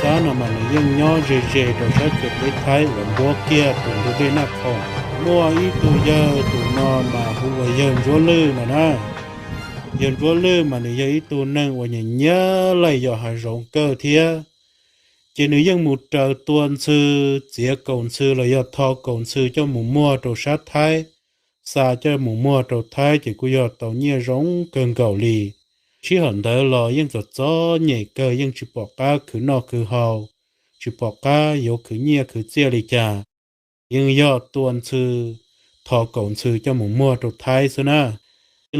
Xab no mas nws yeej nyob ze ze rau sab ciam teb Thaib uas npuab kiag tus ntug dej Naj Khoom. Muaj ib tug yawg, tus no mas hu ua yawg Ntsuab Lwj no na. Yawg Ntsuab Lwj mas nws yog ib tug neeg uas nyiam nyiam laij yos hav zoov kawg thiab. Ces nws yeej mus raws tua ntxhw, txiav kaus ntxhw los yog tho kaus ntxhw coj mus muag rau sab Thaib, xa coj mus muag rau Thaib ces kuj yog tau nyiaj zoo kawg nkaus li. Sij hawm ntawd los yeej txom txom nyem kawg, yeej tsis pom qab khwv noj khwv haus, tsis pom qab yuav khwv nyiaj khwv txiaj li cas. Yeej yog tua ntxhw, tho kaus ntxhw coj mus muag rau Thaib xwb na.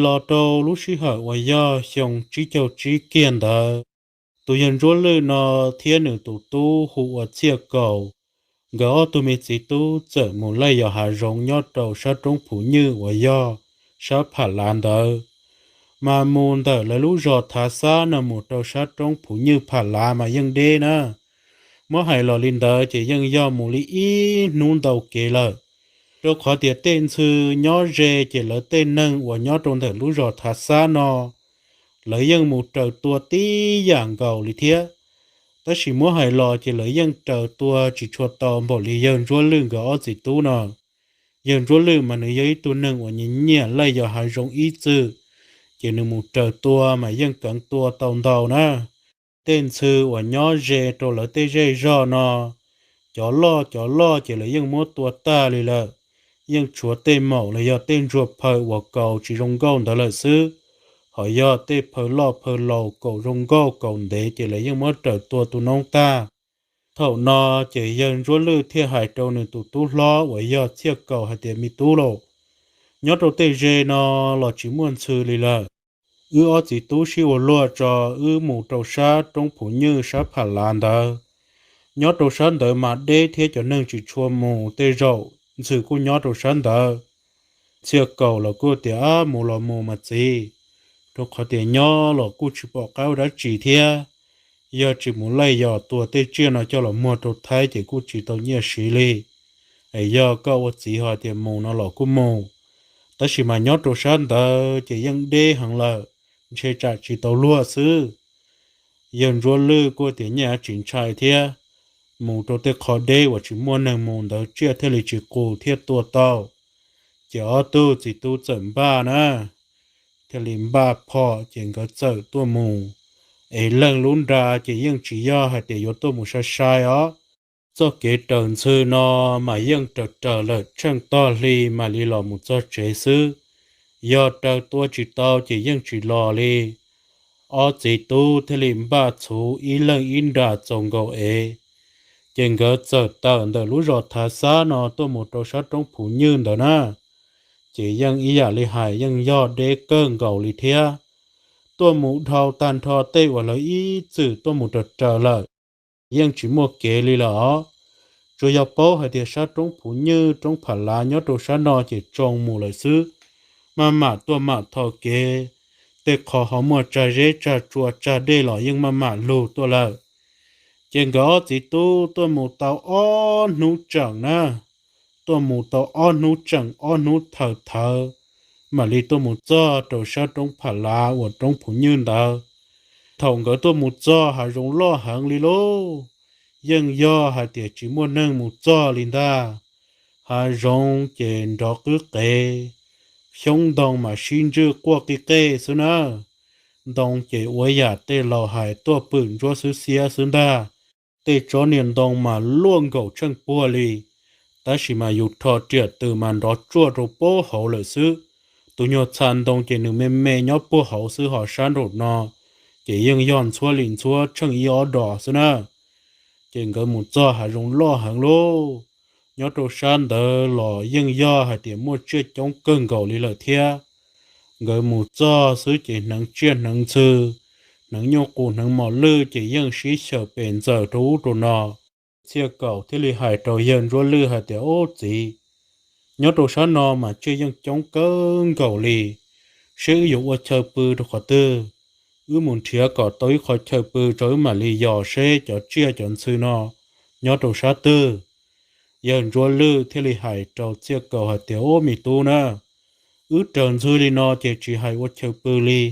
Los rau lub sij hawm uas yog xyoo tsib caug tsib kiag ntawd, tus yawg Ntsuab Lwj no thiab nws tus tub hu ua Txhiaj Kaus, nkawd ob tug me txiv tub txawm mus laij yos hav zoov nyob rau sab roob Phuv Nywj uas yog sab Pham Lav ntawd. Mas mus ntawm lawv lub zos Thav Xab no mus rau sab roob Phuv Nywj Pham Lav mas yeej deb na. Muab hais los li ntawd ces yeej yog mus li ib hnub ntau kev lawm, rau qhov tias tej ntxhw nyob ze ces lawv tej neeg uas nyob rau ntawm lub zos Thav Xab no lawv yeej mus raws tua tib yam nkaus li thiab. Tab sis muab hais los ces lawv yeej raws tua tsis tshua tau npaum li yawg Ntsuab Lwj nkawd ob txiv tub no. Yawg Ntsuab Lwj mas nws yog ib tug neeg uas nyiam nyiam laij yos hav zoov ib txwm, ces nws mus raws tua mas yeej kheev tua tau ntau na. Tej ntxhw uas nyob ze rau lawv tej zej zog no, cov loj cov loj ces lawv yeej muab tua tag li lawm, yeej tshuav tej maum los yog tej ntsuag phaw uas kaus tsis zoo nkauj ntawd lawm xwb. Ho yog tej phaw loj phaw laus kaus zoo nkauj kaus ntev ces lawv yeej muab raws tua tu noob tag. Thaum no ces yawg Ntsuab Lwj thiaj hais rau nws tus tub hlob uas yog Txhiaj Kaus hais tias, Me tub lauj, nyob rau tej ze no los tsis muaj ntxhw li lawm. Wb ob txiv tub sib ua luag tso, wb mus rau sab roob Phuv Nywj sab Pham Lav ntawd. Nyob rau sab ntawd mas deb thiab cov neeg tsis tshua mus, tej zaum ntxhw kuj nyob rau sab ntawd. Txhiaj Kaus los kuj tias, Ab, mus los mus mas txiv, rau qhov tias nyob los kuj tsis pom qab ua dab tsi thiab. Yog tsis mus laij yos tua tej tsiaj no coj los muag rau Thaib ces kuj tsis tau nyiaj siv li. Es yog koj ua txiv ho tias mus no los kuj mus, tab sis mas nyob rau sab ntawd ces yeej deb heev lawm, ntshe tsam tsis tau luag xwb. Yawg Ntsuab Lwj kuj tias, Nyiaj tsis ntshai thiab, mus rau tej qhov deb uas tsis muaj neeg mus ntawd tsiaj thiaj li tsis qus thiaj tua tau. Ces ob tug txiv tub txawm npaj na, thiaj li npaj phom ces nkawd txawm tuaj mus. Es leej lub nra ces yeej tsis yog hais tias yuav tuaj mus sai sai os. Txoj kev raws ntxhw no mas yeej raws raws lawm tsheej tog hli mam li los mus txog tsev xwb. Yog raws tua tsis tau ces yeej tsis los li. Ob txiv tub thiaj li npaj txhuv ib leeg ib nra txaus nkaus ev, ces nkawd txawm tawm ntawm lub zos Thav Xab no tuaj mus rau sab roob Phuv Nywj ntawd na. Ces yeej ib yam li hais yeej yog deb kawg nkaus li thiab. Tuaj mus dhau tag nrho tej uas lawv ib txwm tuaj mus raws raws lawm, yeej tsis muaj kev li lawm os. Tsuas yog paub hais tias sab roob Phuv Nywj roob Pham Lav nyob rau sab no ces tsoo mus lawm xwb, maj mam tuaj mam tho kev. Tej qhov ho muaj tsag zeb tsag tsua tsag dej los yeej maj mam lug tuaj lawm. Ces nkawd ob txiv tub tuaj mus tau ob hnub tseem na, tuaj mus tau ob hnub tseem ob hnub thawv thawv, mam li tuaj mus txog rau sab roob Pham Lav uas roob Phuv Nywj ntawd. Thaum nkawd tuaj mus txog hav zoov loj heev li lauj, yeej yog hais tias tsis muaj neeg mus txog li ntag. Hav zoov ces nrov qwb qev, xyoob ntoo mas sib ntswj quaj qij qej xwb na. Ntoo ces ua yam tej laus hais tuaj pwm ntsuab xwb xiab xwb ntag. Tej tsob niag ntoo mas luaj nkaus tsheej puag li, tab sis mas yus rho riam tws mas nrov tsuaj rau puag hauv lawm xwb. Tus nyuag txha ntoo ces nws me me nyob puag hauv xwb, ho sab nraum no ces yeej yog ntxhuab li ntxhuab tsheej ib ob dos xwb na. Ces nkawd mus txog hav zoov loj heev lauj, nyob rau sab ntawd los yeej yog hais tias muaj tsiaj coob kawg nkaus li lawm thiab. Nkawd mus txog xwb ces hneev tsiaj hneev ntxhw, hneev nyuj qus hneev mos lwj ces yeej sib xyaw pes ntxaws rau ub rau no. Txhiaj Kaus thiaj li hais rau yawg Ntsuab Lwj hais tias, Ub txiv, nyob rau sab no mas tsiaj yeej coob kawg nkaus li, seb wb yuav ua chaw pw rau qhov twg? Wb mus nrhiav kom tau ib qho chaw pw tso wb mam li yos seb cov tsiaj cov ntxhw no nyob rau sab twg. Yawg Ntsuab Lwj thiaj li hais rau Txhiaj Kaus hais tias, Ub me tub na, wb raws ntxhw li no ces tsis hais ua chaw pw li,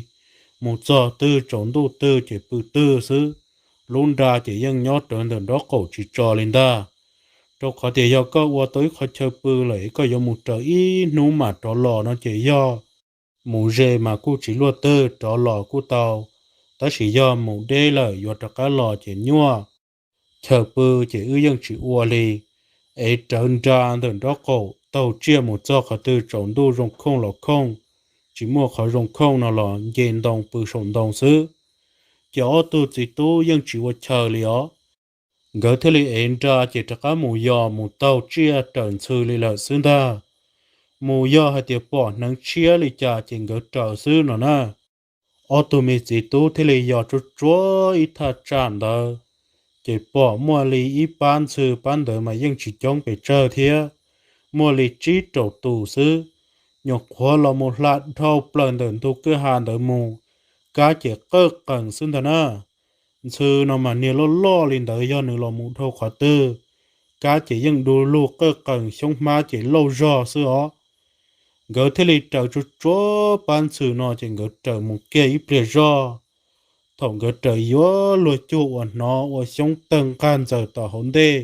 mus txog twg tsaus ntuj twg ces pw twg xwb, lub nra ces yeej nyob rawv ntawm nraub qaum tsis tso li ntag. Rau qhov tias yog koj ua tau ib qho chaw pw lawm es koj yuav mus raws ib hnub mam rov los no ces yog mus ze mas kuj tsis luaj twg, rov los kuj tau, tab sis yog mus deb lawm yuav rov qab los ces nyuaj. Chaw pw ces wb yeej tsis ua li, es rawv nra ntawm nraub qaum taug tsiaj mus txog qhov twg tsaus ntuj zoo khooj los khooj, tsis muaj qhov zoo khooj no los nce ntoo pw saum ntoo xwb. Ces ob tug txiv tub yeej tsis ua chaw li os. Nkawd thiaj li ev nra ces rov qab mus yos mus taug tsiaj raws ntxhw li lawm xwb ntag. Mus yog hais tias pom hneev tshiab li cas ces nkawd raws xwb no na. Ob tug me txiv tub thiaj li yos tsuag tsuag ib thaj tsam ntawd, ces pom muaj li ib pab ntxhw, pab ntawd mas yeej tsis coob pes tsawg thiab, muaj li tsib rau tus xwb. Nyuam qhuav los mus hla dhau plaws ntawm ntug kwj ha ntawd mus, kab ces qawj qees xwb ntag na. Ntxhw no mas niag loj loj li ntawd yog nws los mus dhau qhov twg, kab ces yeej du lug qawj qees, xyoob hmab ces lauj zog xwb os. Nkawd thiaj li raws tsuag tsuag pab ntxhw no ces nkawd raws mus kiag ib pliag zog. Thaum nkawd raws yuav luag cuag uas hnov ua xyoob tawg nqag ntxaws tom hauv ntej,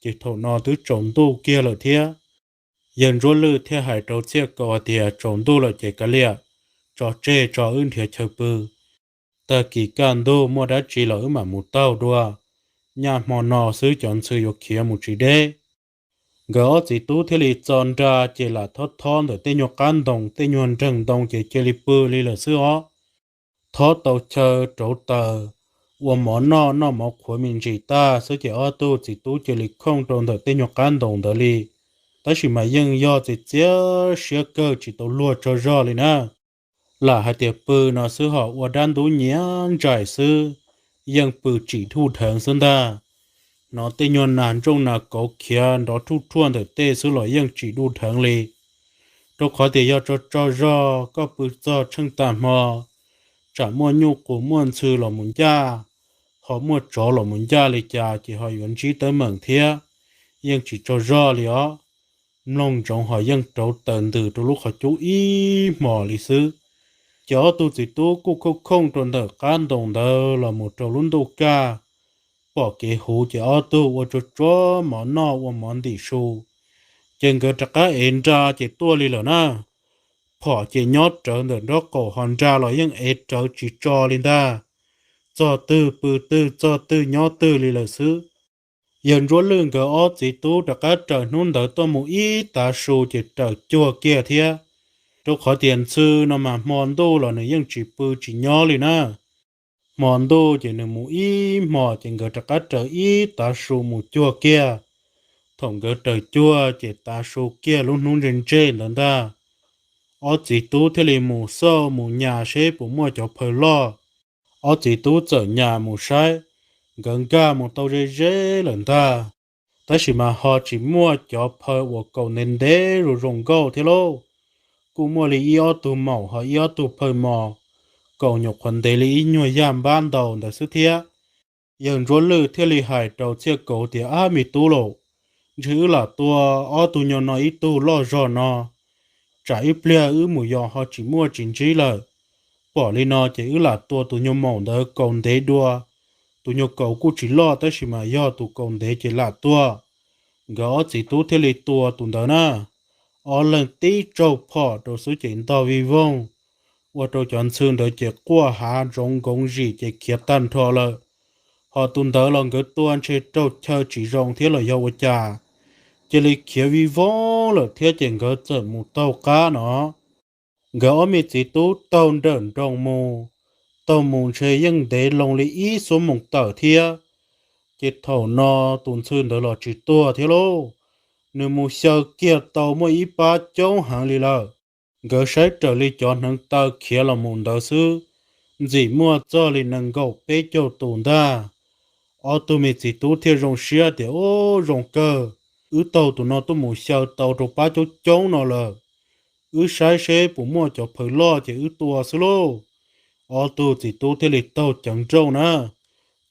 ces thaum no twb tsaus ntuj kiag lawm thiab. Yawg Ntsuab Lwj thiaj hais rau Txhiaj Kaus hais tias, Tsaus ntuj lawm ces kav liam, tso tseg tso wb nrhiav chaw pw. Tag kis kaj ntug muaj dab tsi los wb mam mus taug dua. Nyaj hmo no xwb cov ntxhw yuav khiav mus tsis deb. Nkawd ob txiv tub thiaj li txo nra ces lam thob thob ntawm tej nyuag qab ntoo, tej nyuag nreeg ntoo ces cia li pw li lawm xwb os. Thob tau chaw rauv taws, ua mov noj, noj mov qhuav me ntsis tag xwb ces ob tug txiv tub cia li khooj rau ntawm tej nyuag qab ntoo ntawd li. Tab sis mas yeej yog txias txias siab kawg tsis tau luag tsaug zog li na. Lam hais tias pw no xwb ho ua dab ntub nyiav ntsais xwb, yeej pw tsim dhuj dheev xwb ntag. Hnov tej nyuag nas ntsooj nas kauv khiav nrov thuj thuaj ntawm tej xwb los yeej tsim dhuj dheev li. Rau qhov tias yog tsaug tsaug zog koj pw txog tsheej tag hmo, tsam muaj nyuj qus muaj ntxhw los mus ncaj, ho muaj tsov los mus ncaj li cas ces ho yuav ntsib teeb meem thiab, yeej tsis tsaug zog li os. Mloog ntsoov ho yeej rauv taws ntws rau lub qhov cub ib hmos li xwb. Ces ob tug txiv tub kuj khooj khooj rau ntawm qab ntoo ntawd los mus rau lub ntuj kaj, pom kev huv ces ob tug ua tsuag tsuag mov noj ua mov ntim su, ces nkawd rov qab ev nra ces tuaj li lawm na. Phom ces nyob rawv ntawm nraub qaum ho nra los yeej ev rawv tsis tso li ntag. Txog twg pw twg, txog twg nyob twg li lawm xwb. Yawg Ntsuab Lwj nkawd ob txiv tub rov qab raws hnub ntawd tuaj mus ib tav su ces raws cuag kiag thiab. Rau qhov tias ntxhw no mas hmo ntuj los nws yeej tsis pw tsis nyob li na. Hmo ntuj ces nws mus ib hmos ces nkawd rov qab raws ib tav su mus cuag kiag. Thaum nkawd raws cuag ces tav su kiag lub hnub ntseg ntseg ntawd ntag, ob txiv tub thiaj li mus xauj mus nyas seb puas muaj cov phaw loj. Ob txiv tub txawm nyas mus saib, nkawd nkag mus tau ze ze lawm ntag, tab sis mas ho tsis muaj cov phaw uas kaus ntev ntev zoo zoo nkauj thiab lauj. Kuj muaj li ib ob tug maum ho ib ob tug phaw mos, kaus nyuam qhuav ntev li ib nyuag yaj npab ntau ntawd xwb thiab. Yawg Ntsuab Lwj thiaj li hais rau Txhiaj Kaus tias, Ab me tub lauj, ntshe wb lam tua ob tug nyo no ib tug loj zog no, tsam ib pliag wb mus yos ho tsis muaj tsis ntsib lawm. Pom li no ces wb lam tua tus nyuag maum ntawd kaus ntev dua. Tus nyuag kaus kuj tsis loj tab sis mas yog tus kaus ntev ces lam tua. Nkawd ob txiv tub thiaj li tua tus ntawd na. Ob leeg tib tsaug phom rau xwb ces ntog vij voog, ua rau cov ntxhw ntawd ces quaj hav ntsoov nkoov zim ces khiav tag nrho lawm. Ho tus ntawd los nkawd tua ntshe raug chaw tsis zoo thiab los yog ua cas, cia li khiav vij voog lawm thiab ces nkawd txawm mus taug qab no. Nkawd ob me txiv tub taug nrawm nroos mus, taug mus ntshe yeej ntev loo li ib xuab moos tawm thiab. Ces thaum no tus ntxhw ntawd los tsis tuag thiab lauj, nws mus xyaw kiag tau muaj ib pab coob heev li lawm. Nkawd saib raws li cov hneev taw khiav los mus ntawd xwb, ntxim muaj txog li nees nkaum peb caug tus ntag. Ob tug me txiv tub thiaj zoo siab tias, Ub, zoo kawg, wb taug tus no tuaj mus xyaw tau rau pab coob coob no lawm. Wb saib seb puas muaj cov phaw loj ces wb tua xwb lauj. Ob tug txiv tub thiaj li taug ceev nrooj na.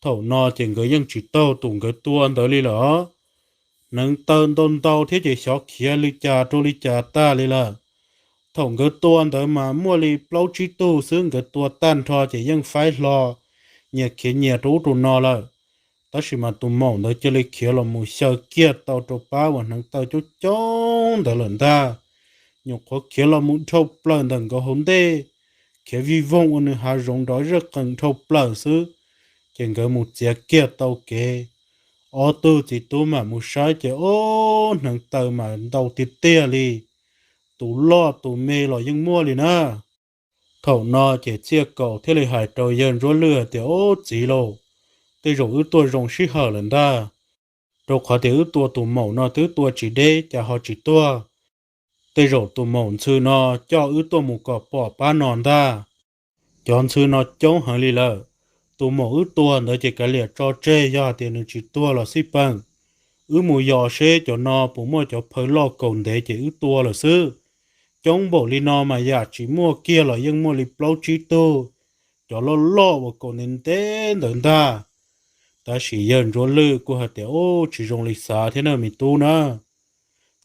Thaum no ces nkawd yeej tsis taug tus nkawd tua ntawd li lawm. Hneev taw ntau ntau thiab ces xyov khiav li cas rau li cas tag li lawm. Thaum nkawd tua ntawd mas muaj li plaub tsib tug xwb, nkawd tua tag nrho ces yeej faib hlo, nyias khiav nyias rau ub rau no lawm. Tab sis mas tus maum ntawd cia li khiav los mus xyaw kiag tau rau pab uas hneev taw coob coob ntawd lawm ntag. Nyuam qhuav khiav los mus dhau plaws ntawm nkawd hauv ntej, khiav vij voog ua nws hav zoov nrov zaj qees dhau plaws xwb, ces nkawd mus txiav kiag tau kev. Ob tug txiv tub mam mus saib ces ob hneev taw mas ntau tiag tiag li, tus loj tus me los yeej muaj li na. Thaum no ces Txiaj Kaus thiaj li hais rau yawg Ntsuab Lwj hais tias, Ob txiv lauj, tej zaum wb tuaj zoo sij hawm lawm ntag, rau qhov tias wb tua tus maum no twb tua tsis deb cas ho tsis tuag. Tej zaum tus maum ntxhw no coj wb tuaj mus kom pom pab no ntag. Cov ntxhw no coob heev li lawm, tus maum wb tua ntawd ces kav liam tso tseg, yog hais tias nws tsis tuag los xij peem, wb mus yos seb cov no puas muaj cov phaw loj kaus ntev ces wb tua lawm xwb. Coob npaum li no mas yam tsis muaj kiag los yeej muaj li plaub tsib tug, cov loj loj uas kaus ntev ntev ntawd ntag. Tab sis yawg Ntsuab Lwj kuj hais tias, Ub, tsis zoo li xav thiab na me tub na.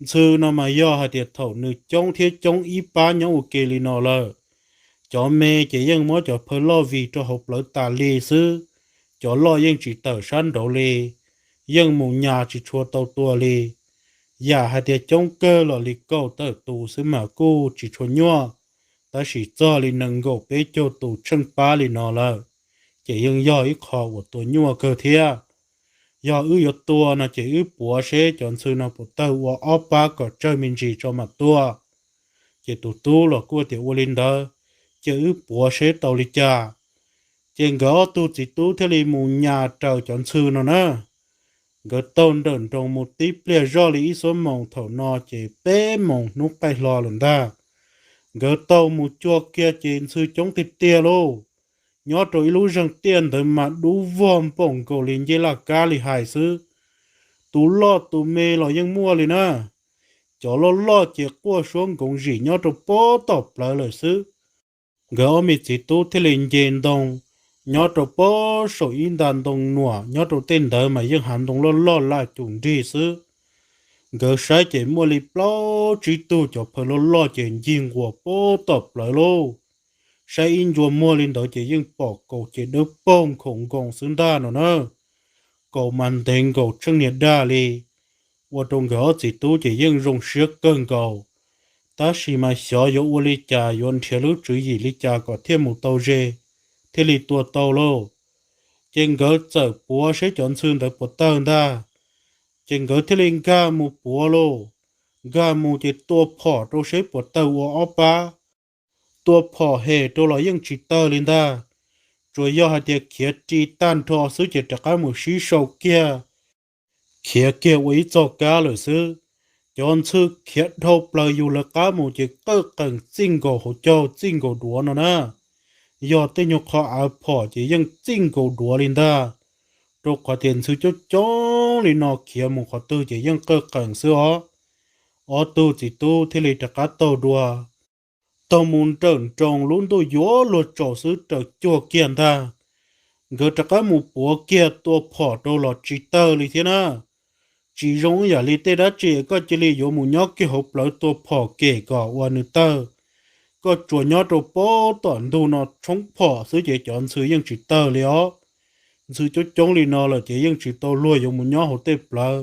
Ntxhw no mas yog hais tias thaum nws coob thiab coob ib pab nyob ua ke li no lawm, cov me ces yeej muab cov phaw loj vig rau hauv plawv tas li xwb, cov loj yeej tsis tawm sab nraud li, yeej mus nyas tsis tshua tau tua li. Yam hais tias coob kawg los li kaum tawm tus xwb mas kuj tsis tshua nyuaj, tab sis txog li nees nkaum peb caug tus tsheej pab li no lawm, ces yeej yog ib qho uas tua nyuaj kawg thiab. Yog wb yuav tua no ces wb puav seb cov ntxhw no puas tawg ua ob pab kom tsawg me ntsis tso mam tua. Ces tus tub los kuj tias, Ua li ntawd, cia wb puav seb tau li cas. Ces nkawd ob tug txiv tub thiaj li mus nyas raws cov ntxhw no na. Nkawd taug nrawm nroos mus tib pliag zoj li ib xuab moos, thaum no ces peb moos hnub qaij hlo lawm ntag. Nkawd taug mus cuag kiag ces ntxhw coob tiag tiag lauj. Nyob rau ib lub zeeg tiaj ntawd mas dub vog npaum nkaus li ncej laj kab li hais xwb. Tus loj tus me los yeej muaj li na. Cov loj loj ces quaj suab nkoov zim nyob rau pob tom plawv lawm xwb. Nkawd ob me txiv tub thiaj li nce ntoo nyob rau pob saum ib nta ntoo nuam, nyob rau tej ntawd mas yeej hav ntoo loj loj laj cum nrig xwb. Nkawd saib ces muaj li plaub tsib tug cov phaw loj loj ces ncig nquas pob tom plawv lauj. Saib ib ncua muag li ntawd ces yeej pom kaus ces dawb paug nkhaus nkoos xwb ntag no na. Kaus mas ntev nkaus tsheej niag dag li, ua rau nkawd ob txiv tub ces yeej zoo siab kawg nkaus. Tab sis mas xyov yuav ua li cas, yuav nrhiav lub tswv yim li cas kom thiaj mus tau ze, thiaj li tua tau lauj. Ces nkawd txawm puav seb cov ntxhw ntawd puas tawg ntag. Ces nkawd thiaj li nkag mus puav lauj. Nkag mus ces tua phom rau seb puas tawg ua ob pab. Tua phom hem rau los yeej tsis tawg li ntag. Tsuas yog hais tias khiav ri tag nrho xwb ces rov qab mus sib sau kiag, khiav kiag ua ib txog kab lawm xwb. Cov ntxhw khiav dhau plaws yus lawv qab mus ces qawj qees txij nkaus hauv caug txij nkaus duav no na. Yog tej nyuag qho av phom ces yeej txij nkaus duav li ntag, rau qhov tias ntxhw coob coob li no khiav mus qhov twg ces yeej qawj qees xwb os. Ob tug txiv tub thiaj li rov qab taug dua, taug mus nrawm nroos lub ntuj yuav luag tsaus xwb raws cuag kiag ntag. Nkawd rov qab mus puav kiag tua phom rau los tsis tawg li thiab na. Tsis zoo ib yam li tej dab tsi koj cia li yuav mus nyob kiag hauv plawv tua phom kem kom ua nws tawg. Koj tsuas nyob rau pob tom ntug no tshoob phom xwb ces cov ntxhw yeej tsis tawg li os. Ntxhw coob coob li no lawm ces yeej tsis tau luag yuav mus nyob hauv tej plawv.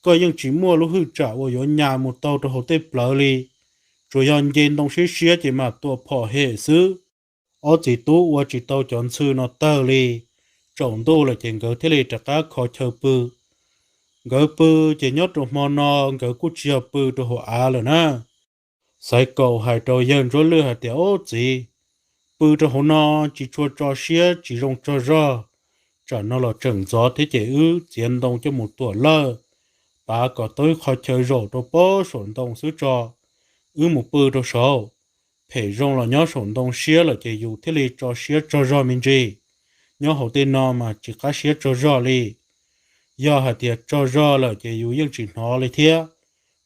Koj yeej tsis muaj lub hwj tsam uas yuav nyas mus tau rau hauv tej plawv li. Tsuas yog nce ntoo siab siab ces mam tua phom hem xwb. Ob txiv tub ua tsis tau cov ntxhw no tawg li. Tsaus ntuj lawm ces nkawd thiaj li rov qab kho chaw pw. Nkawd pw ces nyob rau hmo no nkawd kuj tsis yog pw rau hauv av lawm na. Xaiv Kaus hais rau yawg Ntsuab Lwj hais tias, Ob txiv, pw rau hauv no tsis tshua tso siab tsis zoo tsaug zog. Tsam no los tseem ntxov thiab ces wb txiav ntoo coj mus tuam lawj, pav kom tau ib qho chaw zaum rau pob saum ntoo xwb tso. Wb mus pw rau saud, phem zoo los nyob saum ntoo siab lawm ces yus thiaj li tso siab tsaug zog me ntsis. Nyob hauv tej no mas tsis qab siab tsaug zog li. Yog hais tias tsaug zog lawm ces yus yeej tsis hnov li thiab,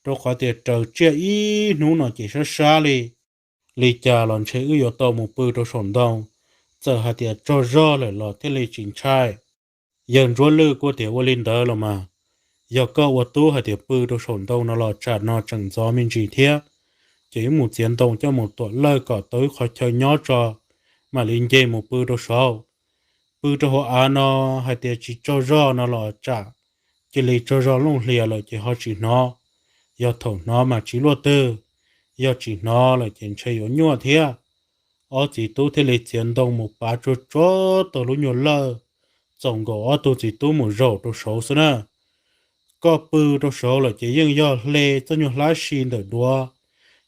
rau qhov tias raws tsiaj ib hnub no ces sab sab li. Li cas los ntshe wb yuav tau mus pw rau saum ntoo, txawm hais tias tsaug zog lawm los thiaj li tsis ntshai. Yawg Ntsuab Lwj kuj tias, Ua li ntawd los mas, yog koj ua tub hais tias pw rau saum ntoo no los tsam no tseem ntxov me ntsis thiab, ces wb mus txiav ntoo coj mus tuam lawj kom tau ib qho chaw nyob tso, mam li nce mus pw rau saud. Pw rau hauv av no hais tias tsis tsaug zog no los tsam cia li tsaug zog looj hlias lawm ces ho tsis hnov, yog thaum hnov mas tsis luaj twg, yog tsis hnov lawm ces ntshe yuav nyuaj thiab. Ob txiv tub thiaj li txiav ntoo mus pav tsuag tsuag tau lub nyuag lawj, txaus nkaus ob tug txiv tub mus zaum rau saud xwb na. Koj pw rau saud lawm ces yeej yog hle txoj nyuag hlab si ntawm duav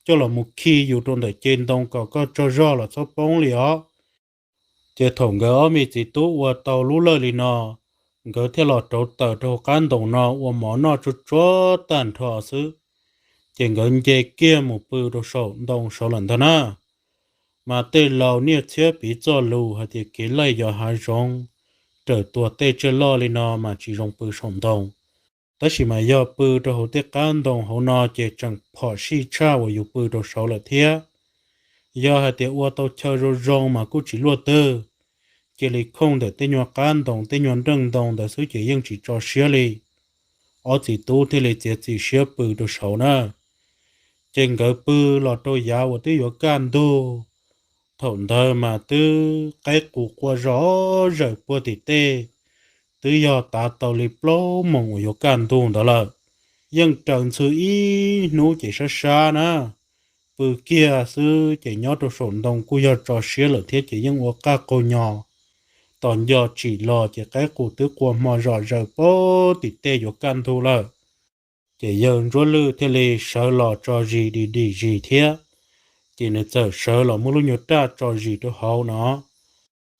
coj los mus khi yus rau ntawm ce ntoo kom koj tsaug zog los txhob poob li os. Ces thaum nkawd ob me txiv tub ua tau lub lawj li no, nkawd thiaj los rauv taws rau hauv qab ntoo no ua mov noj tsuag tsuag tag nrho xwb, ces nkawd nce kiag mus pw rau saum ntoo saud lawm ntag na. Mas tej laus niaj txhiab piv txoj lus hais tias kev laij yos hav zoov, raws tuag tej tsiaj loj li no mas tsis zoo pw saum ntoo. Tab sis mas yog pw rau hauv tej qab ntoo hauv no ces tseem phom sij tshaj uas yus pw rau saud lawm thiab. Yog hais tias ua tau chaw zoo zoo mas kuj tsis luaj twg, cia li khooj ntawm tej nyuag qab ntoo tej nyuag nreej ntoo ntawd xwb ces yeej tsis tso siab li. Ob txiv tub thiaj li txiav txim siab pw rau saud na. Ces nkawd pw los rau yav uas twb yuav kaj ntug, thaum ntawd mas twb qaib qus qua zom zaws puag tim tej, twb yog tav tau li plaub moos uas yuav kaj ntug ntawd lawm. Yeej raws ntxhw ib hnub ces sab sab na, pw kiag xwb ces nyob rau saum ntoo kuj yog tso siab lawm thiab ces yeej ua qaj qaug nyos. Tos nco tsim los ces qaib qus twb qua hmo zom zaws puag tim tej yuav kaj ntug lawm. Ces yawg Ntsuab Lwj thiaj li sawv los tso zis dim dim zis thiab. Ces nws txawm sawv los muab lub nyuag raj tso zis rau hauv no.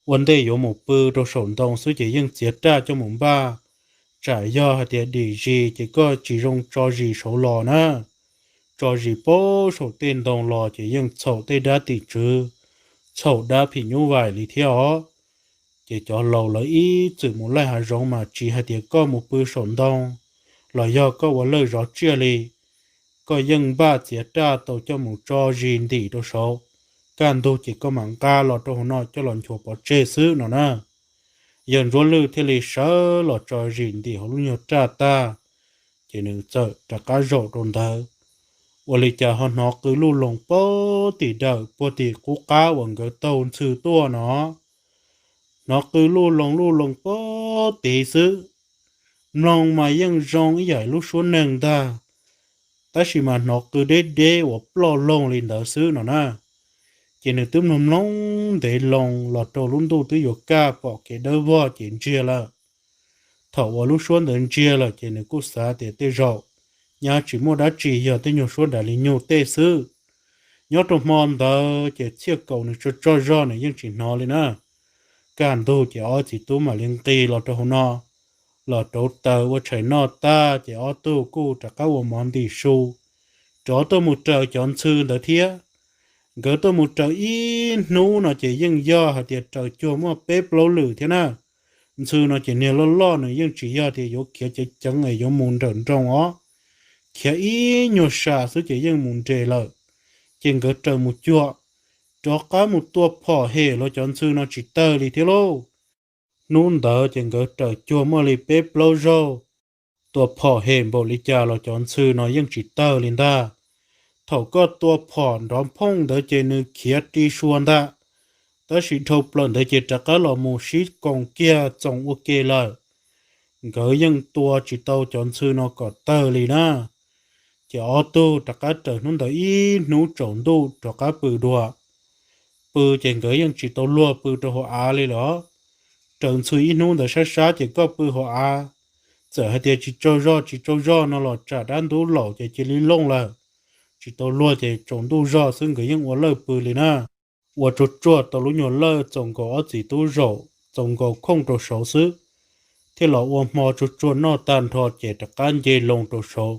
Ua ntej yuav mus pw rau saum ntoo xwb ces yeej txiav raj coj mus npaj, tsam yog hais tias dim zis ces koj tsis zoo tso zis saud los na. Tso zis puag saum tej ntoo los ces yeej txhaum tej dab tim tswv, txhaum dab phim nyuj vais li thiab os. Ces cov laus lawv ib txwm mus laij hav zoov mas tsis hais tias koj mus pw saum ntoo los yog koj ua lawj zov tsiaj li, koj yeej npaj txiav raj tau coj mus tso zis ntim rau saud, kaj ntug ces koj mam nqa los rau hauv no coj los nchuav pov tseg xwb no na. Yawg Ntsuab Lwj thiaj li sawv los tso zis ntim hauv lub nyuag raj tag, ces nws txawm rov qab zaum rau ntawd. Ua li cas ho hnov qw luj loos puag tim dawm puag tim qub qab uas nkawd taug ntxhw tuaj no. Hnov qw luj loos luj loos puag tid xwb, mloog mas yeej zoo ib yam lub suab neeg ntag, tab sis mas hnov qw deb deb uas ploj loog li ntawd xwb no na. Ces nws twb mloog mloog ntev loo los rau lub ntuj twb yuav kaj pom kev dawb vog ces ntsiag lawm. Thaum uas lub suab ntawd ntsiag lawm ces nws kuj xav tias tej zaum nyab tsis muaj dab tsi, yog tej nyuag suab dav li nyuj tej xwb. Nyob rau hmo ntawd ces txhiaj kaus nws tsaug tsaug zog nws yeej tsis hnov li na. Kaj ntug ces ob txiv tub mam li nqis los rau hauv no, los rauv taws ua tshais noj tag ces ob tug kuj rov qab ua mov ntim su, rov tuaj mus raws cov ntxhw ntawd thiab. Nkawd tuaj mus raws ib hnub no ces yeej yog hais tias raws cuag muaj peb plaub lwm thiab na. Ntxhw no ces niag loj loj nws yeej tsis yog tias yuav khiav ceev ceev es yuav mus nrawm nroos os, khiav ib nyuag sam xwb ces yeej mus nres lawm. Ces nkawd raws mus cuag, rov qab mus tua phom hem los cov ntxhw no tsis tawg li thiab lauj. Hnub ntawd ces nkawd raws cuag muaj li peb plaub zaug, tua phom hem npaum li cas los cov ntxhw no yeej tsis tawg li ntag. Thaum koj tua phom nrov phooj ntawd ces nws khiav ri sua ntag, tab sis dhau plaws ntawd ces rov qab los mus sib koos kiag txoos ua ke lawm. Nkawd yeej tua tsis tau cov ntxhw no kom tawg li na. Ces ob tug rov qab raws hnub ntawd ib hnub tsaus ntuj rov qab pw dua. Pw ces nkawd yeej tsis tau luag pw rau hauv av li los. Raws ntxhw ib hnub ntawd sab sab ces koj pw hauv av, txawm hais tias tsis tsaug zog tsis tsaug zog no los tsam dab ntub laum ces cia li looj lawm. Tsis tau luag ces tsaus ntuj zog xwb nkawd yeej ua lawj pw li na. Ua tsuag tsuag tau lub nyuag lawj txaus nkaus ob txiv tub zaum txaus nkaus khooj rau saud xwb, thiaj los ua hmo tsuag tsuag noj tag nrho ces rov qab nce loo rau saud,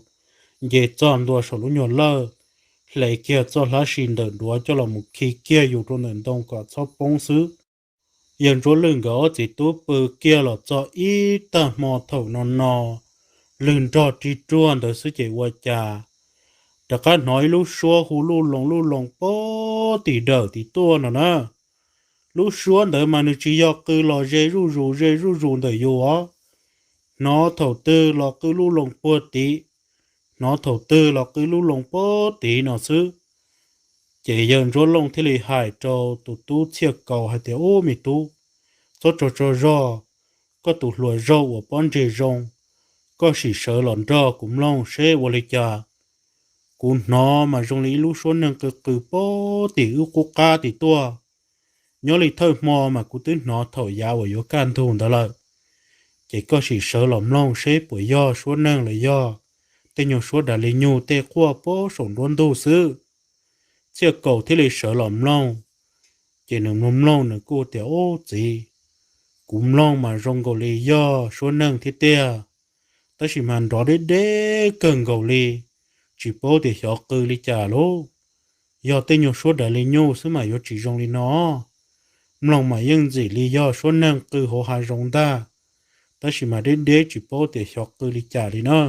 nce txog ntua saum lub nyuag lawj, hle kiag txoj hlab si ntawm duav coj los mus khi kiag yus rau ntawm ntoo kom txhob poob xwb. Yawg Ntsuab Lwj nkawd ob txiv tub pw kiag los txog ib tag hmo thaum no no, lwg nrog ri ruag ntawd xwb ces ua cas rov qab hnov ib lub suab hu luj loos luj loos puag tim dawm tim tuaj no na. Lub suab ntawd mas nws tsis yog qw los ze zuj zus ze zuj zus ntawm yus os. Hnov thaum twg los qw luj loos puag tid, hnov thaum twg los qw luj loos puag tid no xwb. Ces yawg Ntsuab Looj thiaj li hais rau tus tub Txhiaj Kaus hais tias, Ub, me tub, txhob tsaug tsaug zog, koj tus hluas zaug uas pob ntseg zoo, koj sim sawv los nrog kuv mloog seb ua li cas. Kuv hnov mas zoo li ib lub suab neeg qw qw pob tim wb qub qab tim tuaj. Nyob li thawj hmo mas kuv twb hnov thaum yav uas yuav kaj ntug ntawd lawm. Ces koj sim sawv los mloog seb puas yog suab neeg los yog tej nyuag suab dav li nyug tej quaj pob saum nruab ntug xwb. Txhiaj Kaus thiaj li sawv los mloog. Ces nws mloog mloog nws kuj tias, Ub txiv, kuv mloog mas zoo nkaus li yog suab neeg thiab tiag, tab sis mas nrov deb deb kawg nkaus li, tsis paub tias xyov qw li cas lauj. Yog tej nyuag suab dav li nyug xwb mas yuav tsis zoo li no. Mloog mas yeej ntxim li yog suab neeg qw hauv hav zoov ntag, tab sis mas deb deb tsis paub tias xyov qw li cas li na.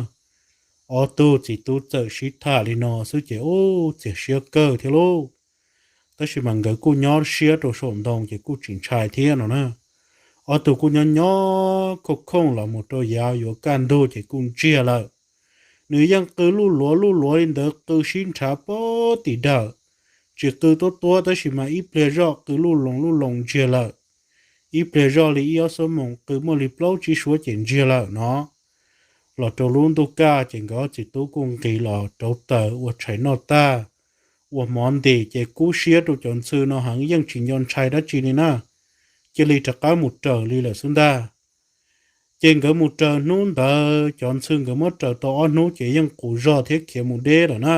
Ob tug txiv tub txawm sib tham li no xwb ces ub txias siab kawg thiab lauj. Tab sis mas nkawd kuj nyob siab rau saum ntoo ces kuj tsis ntshai thiab no na. Ob tug kuj nyob nyob khooj khooj los mus rau yav yuav kaj ntug ces kuj ntsiag lawm. Nws yeej qw luj luav luj luav li ntawd qw sib nrhav pob tim dawm, tsis qw tuab tuab tab sis mas ib pliag zoj qw luj loos luj loos ntsiag lawm. Ib pliag zoj li ib ob xuab moos qw muaj li plaub tsib suab ces ntsiag lawm no. Los rau lub ntuj kaj ces nkawd ob txiv tub kuj nqis los rauv taws ua tshais noj tag, ua hmo ntim ces kub siab rau cov ntxhw no heev yeej tsis nco ntshai dab tsi li na. Cia li rov qab mus raws li lawm xwb ntag. Ces nkawd mus raws hnub ntawd cov ntxhw nkawd muab raws tau ob hnub ces yeej qus zog thiab khiav mus deb lawm na.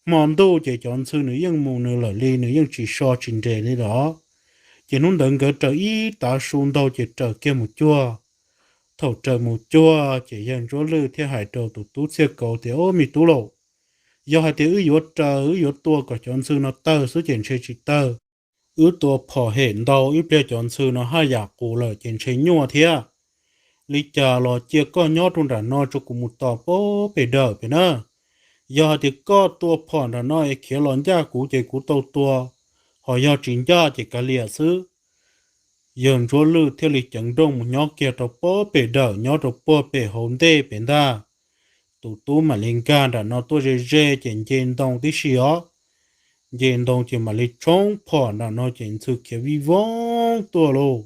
Hmo ntuj ces cov ntxhw nws yeej mus nws lawm li nws yeej tsis so tsis nres li los. Ces hnub ntawd nkawd raws ib tav su ntau ces raws kiag mus cuag. Thaum raws mus cuag ces yawg Ntsuab Lwj thiaj hais rau tus tub Txhiaj Kaus tias, Ob me tub lauj, yog hais tias wb yuav raws wb yuav tua kom cov ntxhw no tawg xwb ces ntshe tsis tawg. Wb tua phom hem ntau ib pliag cov ntxhw no haj yam qus lawm ces ntshe nyuaj thiab. Li cas los cia koj nyob rau nram no tso kuv mus tos pob pem dawm pem na. Yog hais tias koj tua phom nram no es khiav los ncaj kuv ces kuv tau tua, ho yog tsis ncaj ces kav liam xwb. Yawg Ntsuab Lwj thiaj li ceev nrooj mus nyob kiag rau pob pem dawm nyob rau puag pem hauv ntej pem ntag. Tus tub mam li nkag nram no tuaj ze ze ces nce ntoo tib si os. Nce ntoo ces mam li tshoob phom nram no ces ntxhw khiav vij voog tuaj lauj.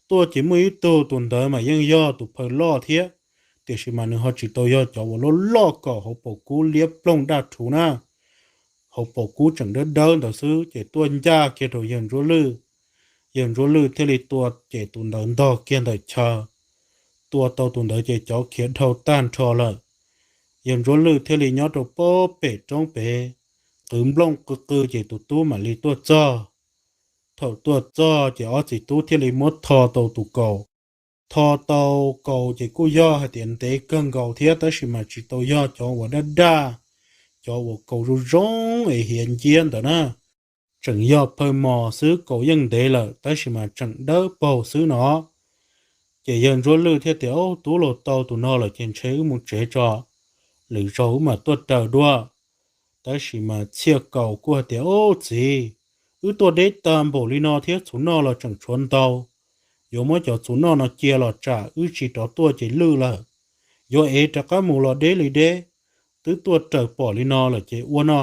Tuaj ces muaj ib tug tus ntawd mas yeej yog tus phaw loj thiab, tiam sis mas nws ho tsis tau yog cov uas loj loj kom hauv paus kub liab ploog daj rhuv na. Hauv paus kub tseem dawb dawb ntawd xwb ces tuaj ncaj kiag rau yawg Ntsuab Lwj. Yawg Ntsuab Lwj thiaj li tua ces tus ntawd ntog kiag ntawm chaw. Tua tau tus ntawd ces cov khiav dhau tag nrho lawm. Yawg Ntsuab Lwj thiaj li nyob rau pob pem roob pem, qw nplooj qw qw ces tus tub mam li tuaj txog. Thaum tuaj txog ces ob txiv tub thiaj li muab tho tau tus kaus. Tho tau kaus ces kuj yog hais tias ntev kawg nkaus thiab tab sis mas tsis tau yog cov uas daj daj, cov uas kaus zoo zoo es hiav nciab ntawd na. Tseem yog phaw mos xwb, kaus yeej ntev lawm tab sis mas tseem dawb paug xwb no. Ces yawg Ntsuab Lwj thiaj tias, Ob tub, los tau tus no lawm ces ntshe wb mus tsev tso, lwm zaug wb mam tuaj raws dua. Tab sis mas Txhiaj Kaus kuj hais tias, Ob txiv, wb tuaj deb tag npaum li no thiab txhuv noj los tseem tshuav ntau. Yuav muab cov txhuv noj no cia los tsam wb tsis rov tuaj ces lwj lawm. Yuav ev rov qab mus los deb li deb. Twb tuaj raws pom li no lawm ces ua no,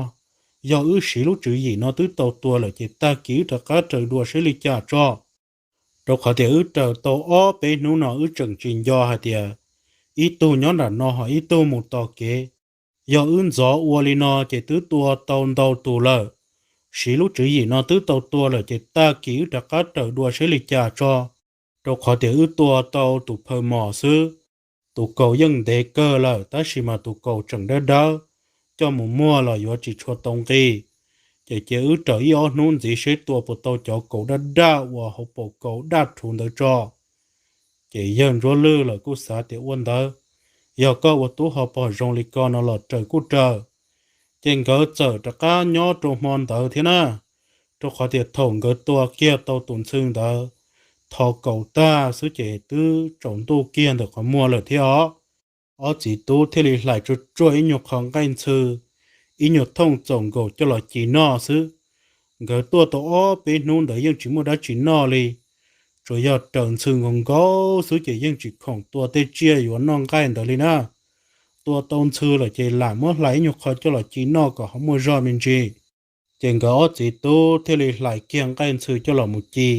yog wb siv lub tswv yim no twb tau tua lawm ces tag kis wb rov qab raws dua seb li cas tso. Rau qhov tias wb raws tau ob peb hnub no wb tseem tsis nco hais tias ib tug nyob nram no ho ib tug mus tos kev. Yog wb ntxov ua li no ces twb tua tau ntau tus lawm. Siv lub tswv yim no twb tau tua lawm ces tag kis wb rov qab raws dua seb li cas tso. Rau qhov tias wb tua tau tus phaw mos xwb. Tus kaus yeej ntev kawg lawm tab sis mas tus kaus tseem dawb dawb, coj mus muag los yuav tsis tshua tau nqi. Ces cia wb raws ib ob hnub ntxiv seb tua puas tau cov kaus daj daj uas hauv paus kaus daj rhuv ntawd tso. Ces yawg Ntsuab Lwj lawm kuj xav tias ua ntawd, yog koj ua tub ho pom zoo li ko no los raws kuj raws. Ces nkawd txawm rov qab nyob rau hmo ntawd thiab na, rau qhov tias thaum nkawd tua kiag tau tus ntxhw ntawd, tho kaus tag xwb ces twb tsaus ntuj kiag ntawm qhov muag lawm thiab os. Ob txiv tub thiaj li hlais tsuag tsuag ib nyuag qho nqaij ntxhw, ib nyuag thooj txaus nkaus coj los ci noj xwb. Nkawd tuaj tau ob peb hnub ntawd yeej tsis muaj dab tsi noj li, tsuas yog raws ntxhw nkaus nkaus xwb ces yeej tsis khoom tua tej tsiaj yuav noj nqaij ntawd li na. Tua tau ntxhw lawm ces lam muab hlais ib nyuag qho coj los ci noj kom ho muaj zog me ntsis. Ces nkawd ob txiv tub thiaj li hlais kiag nqaij ntxhw coj los mus ci,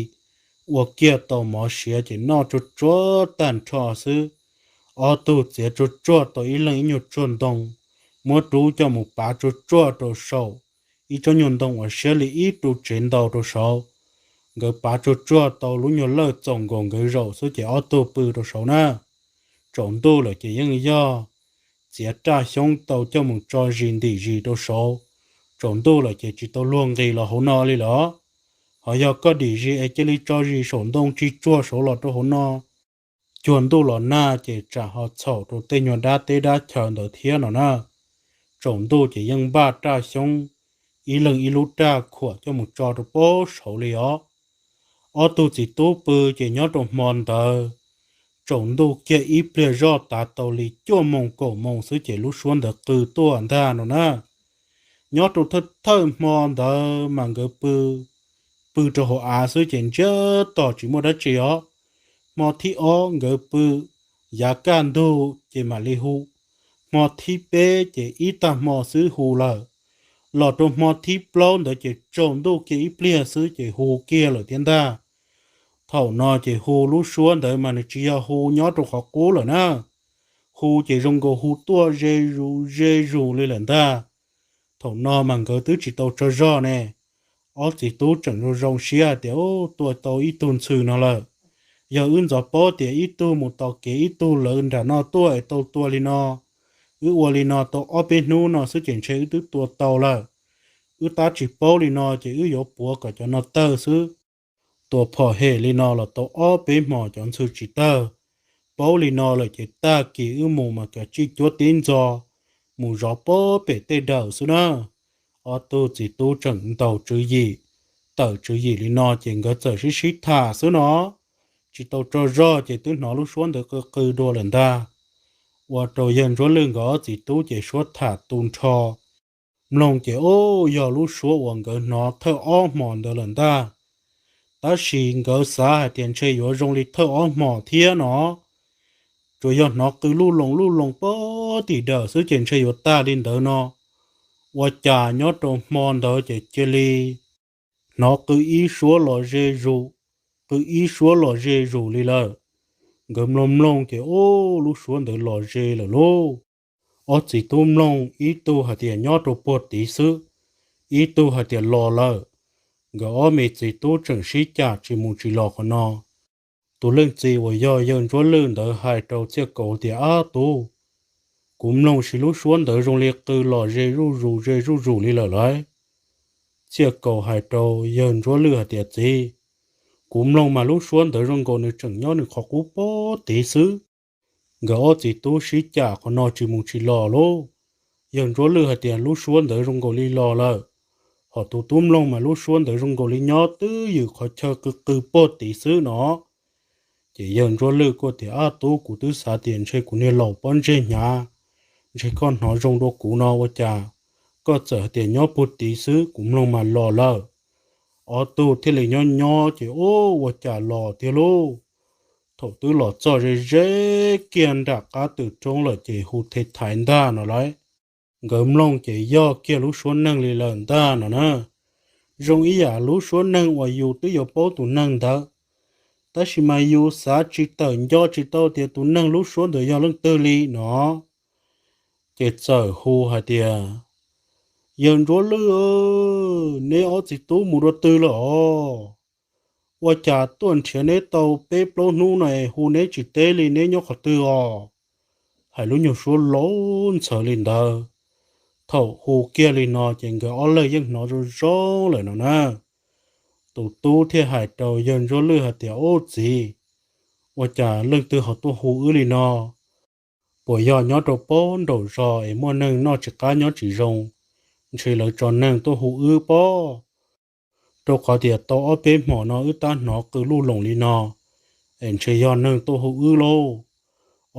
ua kiag tau mov siav ces noj tsuag tsuag tag nrho xwb. Ob tug txiav tsuag tsuag tau ib leeg ib nyuag tsuag ntoo, muab rub coj mus pav tsuag tsuag rau saum ib tsob nyuag ntoo uas siab li ib ru tsev ntau rau saud. Nkawd pav tsuag tsuag tau lub nyuag lawj txaus nkaus nkawd zaum xwb ces ob tug pw rau saud na. Tsaus ntuj lawm ces yeej yog txiav raj xyoob tau coj mus tso zis ntim zis rau saud. Tsaus ntuj lawm ces tsis tau luag nqis los hauv no li lawm. Ho yog koj dim zis es cia li tso zis saum ntoo tsis tsuag saud los rau hauv no, cuag ntuj los nag ces tsam ho txhaum rau tej nyuag dab teb dab chaw ntawd thiab no na. Tsaus ntuj ces yeej npaj raj xyoob, ib leeg ib lub raj khuam coj mus tso rau pab saud li os. Ob tug txiv tub pw ces nyob rau hmo ntawd, tsaus ntuj kiag ib pliag zoj tav tau li cuaj moos kaum moos xwb ces lub suab ntawd qw tuaj ntag no na. Nyob rau thawj thawj hmo ntawd mas nkawd pw, pw rau hauv av xwb ces ntsiag to tsis muaj dab tsi os. Hmo thib ob nkawd pw, yav kaj ntug ces mam li hu. Hmo thib peb ces ib tag hmo xwb hu lawm. Los rau hmo thib plaub ntawd ces tsaus ntuj kiag ib pliag xwb ces hu kiag lawm thiab ntag. Thaum no ces hu lub suab ntawd mas nws tsis yog hu nyob rau qhov qub lawm na, hu ces zoo nkaus hu tuaj ze zus ze zus li lawm ntag. Thaum no mas nkawd twb tsis tau tsaug zog ne, ob txiv tub tseem zoo zoo siab hais tias, Ub, tua tau ib tug ntxhw no lawm. Yog wb ntxov paub tias ib tug mus tos kev ib tug lawv nram no tuaj es tau tua li no, wb ua li no tau ob peb hnub no xwb ces ntshe wb twb tua tau lawm. Wb tab tsis paub li no ces wb yuav puav kom cov no tawg xwb. Tua phom hem li no los tau ob peb hmos cov ntxhw tsis tawg. Paub li no lawm ces tag kis wb mus mas kav tsij cuab tib ntxo mus zov pem tej dawm xwb na. Ob tug txiv tub tseem ntaus tswv yim, tawm tswv yim li no ces nkawd txawm sib sib tham xwb no. Tsis tau tsaug zog ces twb hnov lub suab ntawd qw qw dua lawm ntag. Ua rau yawg Ntsuab Lwj nkawd ob txiv tub ces suab tham tu nrho. Mloog ces ub, yog lub suab uas nkawd hnov thawj ob hmos ntawd lawm ntag. Tab sis nkawd xav hais tias ntshe yuav zoo li thawj ob hmos thiab no, tsuas yog hnov qw luj loos luj loos pog tim dawm xwb ces ntshe yuav tag li ntawd no. Ua cas nyob rau hmo ntawd ces cia li hnov qw ib suab los ze zus, qw ib suab los ze zus li lawm. Nkawd mloog mloog ces ub, lub suab ntawd los ze lawm lauj. Ob txiv tub mloog, ib tug hais tias nyob rau puag tid xwb, ib tug hais tias los lawm. Nkawd ob me txiv tub tseem sib cam tsis mus tsis los qhov no. Tus leej txiv uas yog yawg Ntsuab Lwj ntawd hais rau Txhiaj Kaus tias, Ab tub, kuv mloog sis lub suab ntawd zoo li qw los ze zuj zus ze zuj zus li lawm lauj. Txhiaj Kaus hais rau yawg Ntsuab Lwj hais tias, Txiv, kuv mloog mas lub suab ntawd zoo nkaus nws tseem nyob nws qhov qub puag tid xwb. Nkawd ob txiv tub sib cam qhov no tsis mus tsis los lauj. Yawg Ntsuab Lwj hais tias, Lub suab ntawd zoo nkaus li los lawm, hos tus tub mloog mas lub suab ntawd zoo nkaus li nyob twb ywm qhov chaw qw qw puag tid xwb no. Ces yawg Ntsuab Lwj kuj tias, Ab tub, kuv twb xav tias ntshe kuv niag laus pob ntseg hnyav, ntshe koj hnov zoo dua kuv no ua cas koj txawm hais tias nyob puag tid xwb, kuv mloog mas los lawm. Ob tug thiaj li nyob nyob ces ub, ua cas los tiag lauj. Thaum twb los txog ze ze kiag nram qab twm roob lawm ces hu the thaiv ntag no lauj. Nkawd mloog ces yog kiag lub suab neeg li lawm ntag no na. Zoo ib yam lub suab neeg uas yus twb yuav paub tus neeg ntawd, tab sis mas yus xav tsis tawm nco tsis tau tias tus neeg lub suab ntawd yog leej twg li no. Ces txawm hu hais tias, Yawg Ntsuab Lwj, neb ob txiv tub mus dua twg lawm os? Ua cas tuaj nrhiav neb tau peb plaub hnub no es hu neb tsis teb li, neb nyob qhov twg os? Hais lub nyuag suab laus ntxhawv li ntawd. Thaum hu kiag li no ces nkawd ob leeg yeej hnov zoo zoo lawm no na. Tus tub thiaj hais rau yawg Ntsuab Lwj hais tias, Ub txiv, ua cas leej twg ho tuaj hu wb li no? Puas yog nyob rau pab nraum zos es muaj neeg noj tsis qab nyob tsis zoo, ntshe lawv tso neeg tuaj hu wb pob? Rau qhov tias tau ob peb hmos no wb tab hnov qw luj loos li no, es ntshe yog neeg tuaj hu wb lauj.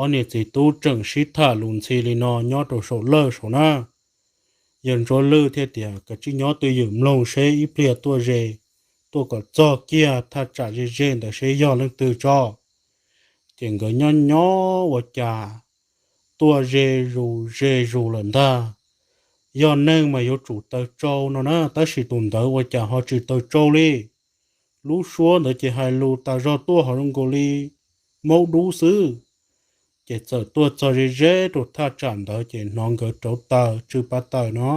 Ob niag txiv tub tseem sib tham lus ntxhi li no nyob rau saum lawj saum na. Yawg Ntsuab Lwj thiaj tias, Kav tsij nyob twj ywm mloog seb ib pliag tuaj ze, tuaj kom txog kiag thaj tsam ze ze ntawd seb yog leej twg tso. Ces nkawd nyob nyob ua cas tuaj ze zus ze zus lawm ntag. Yog neeg mas yuav tsum taws tsau no na, tab sis tus ntawd ua cas ho tsis taws tsau li. Lub suab ntawd ces hais lus tas zog tuaj ho zoo nkaus li maub dub xwb. Ces txawm tuaj txog ze ze rau thaj tsam ntawd ces hnov nkawd rauv taws tsw pa taws no,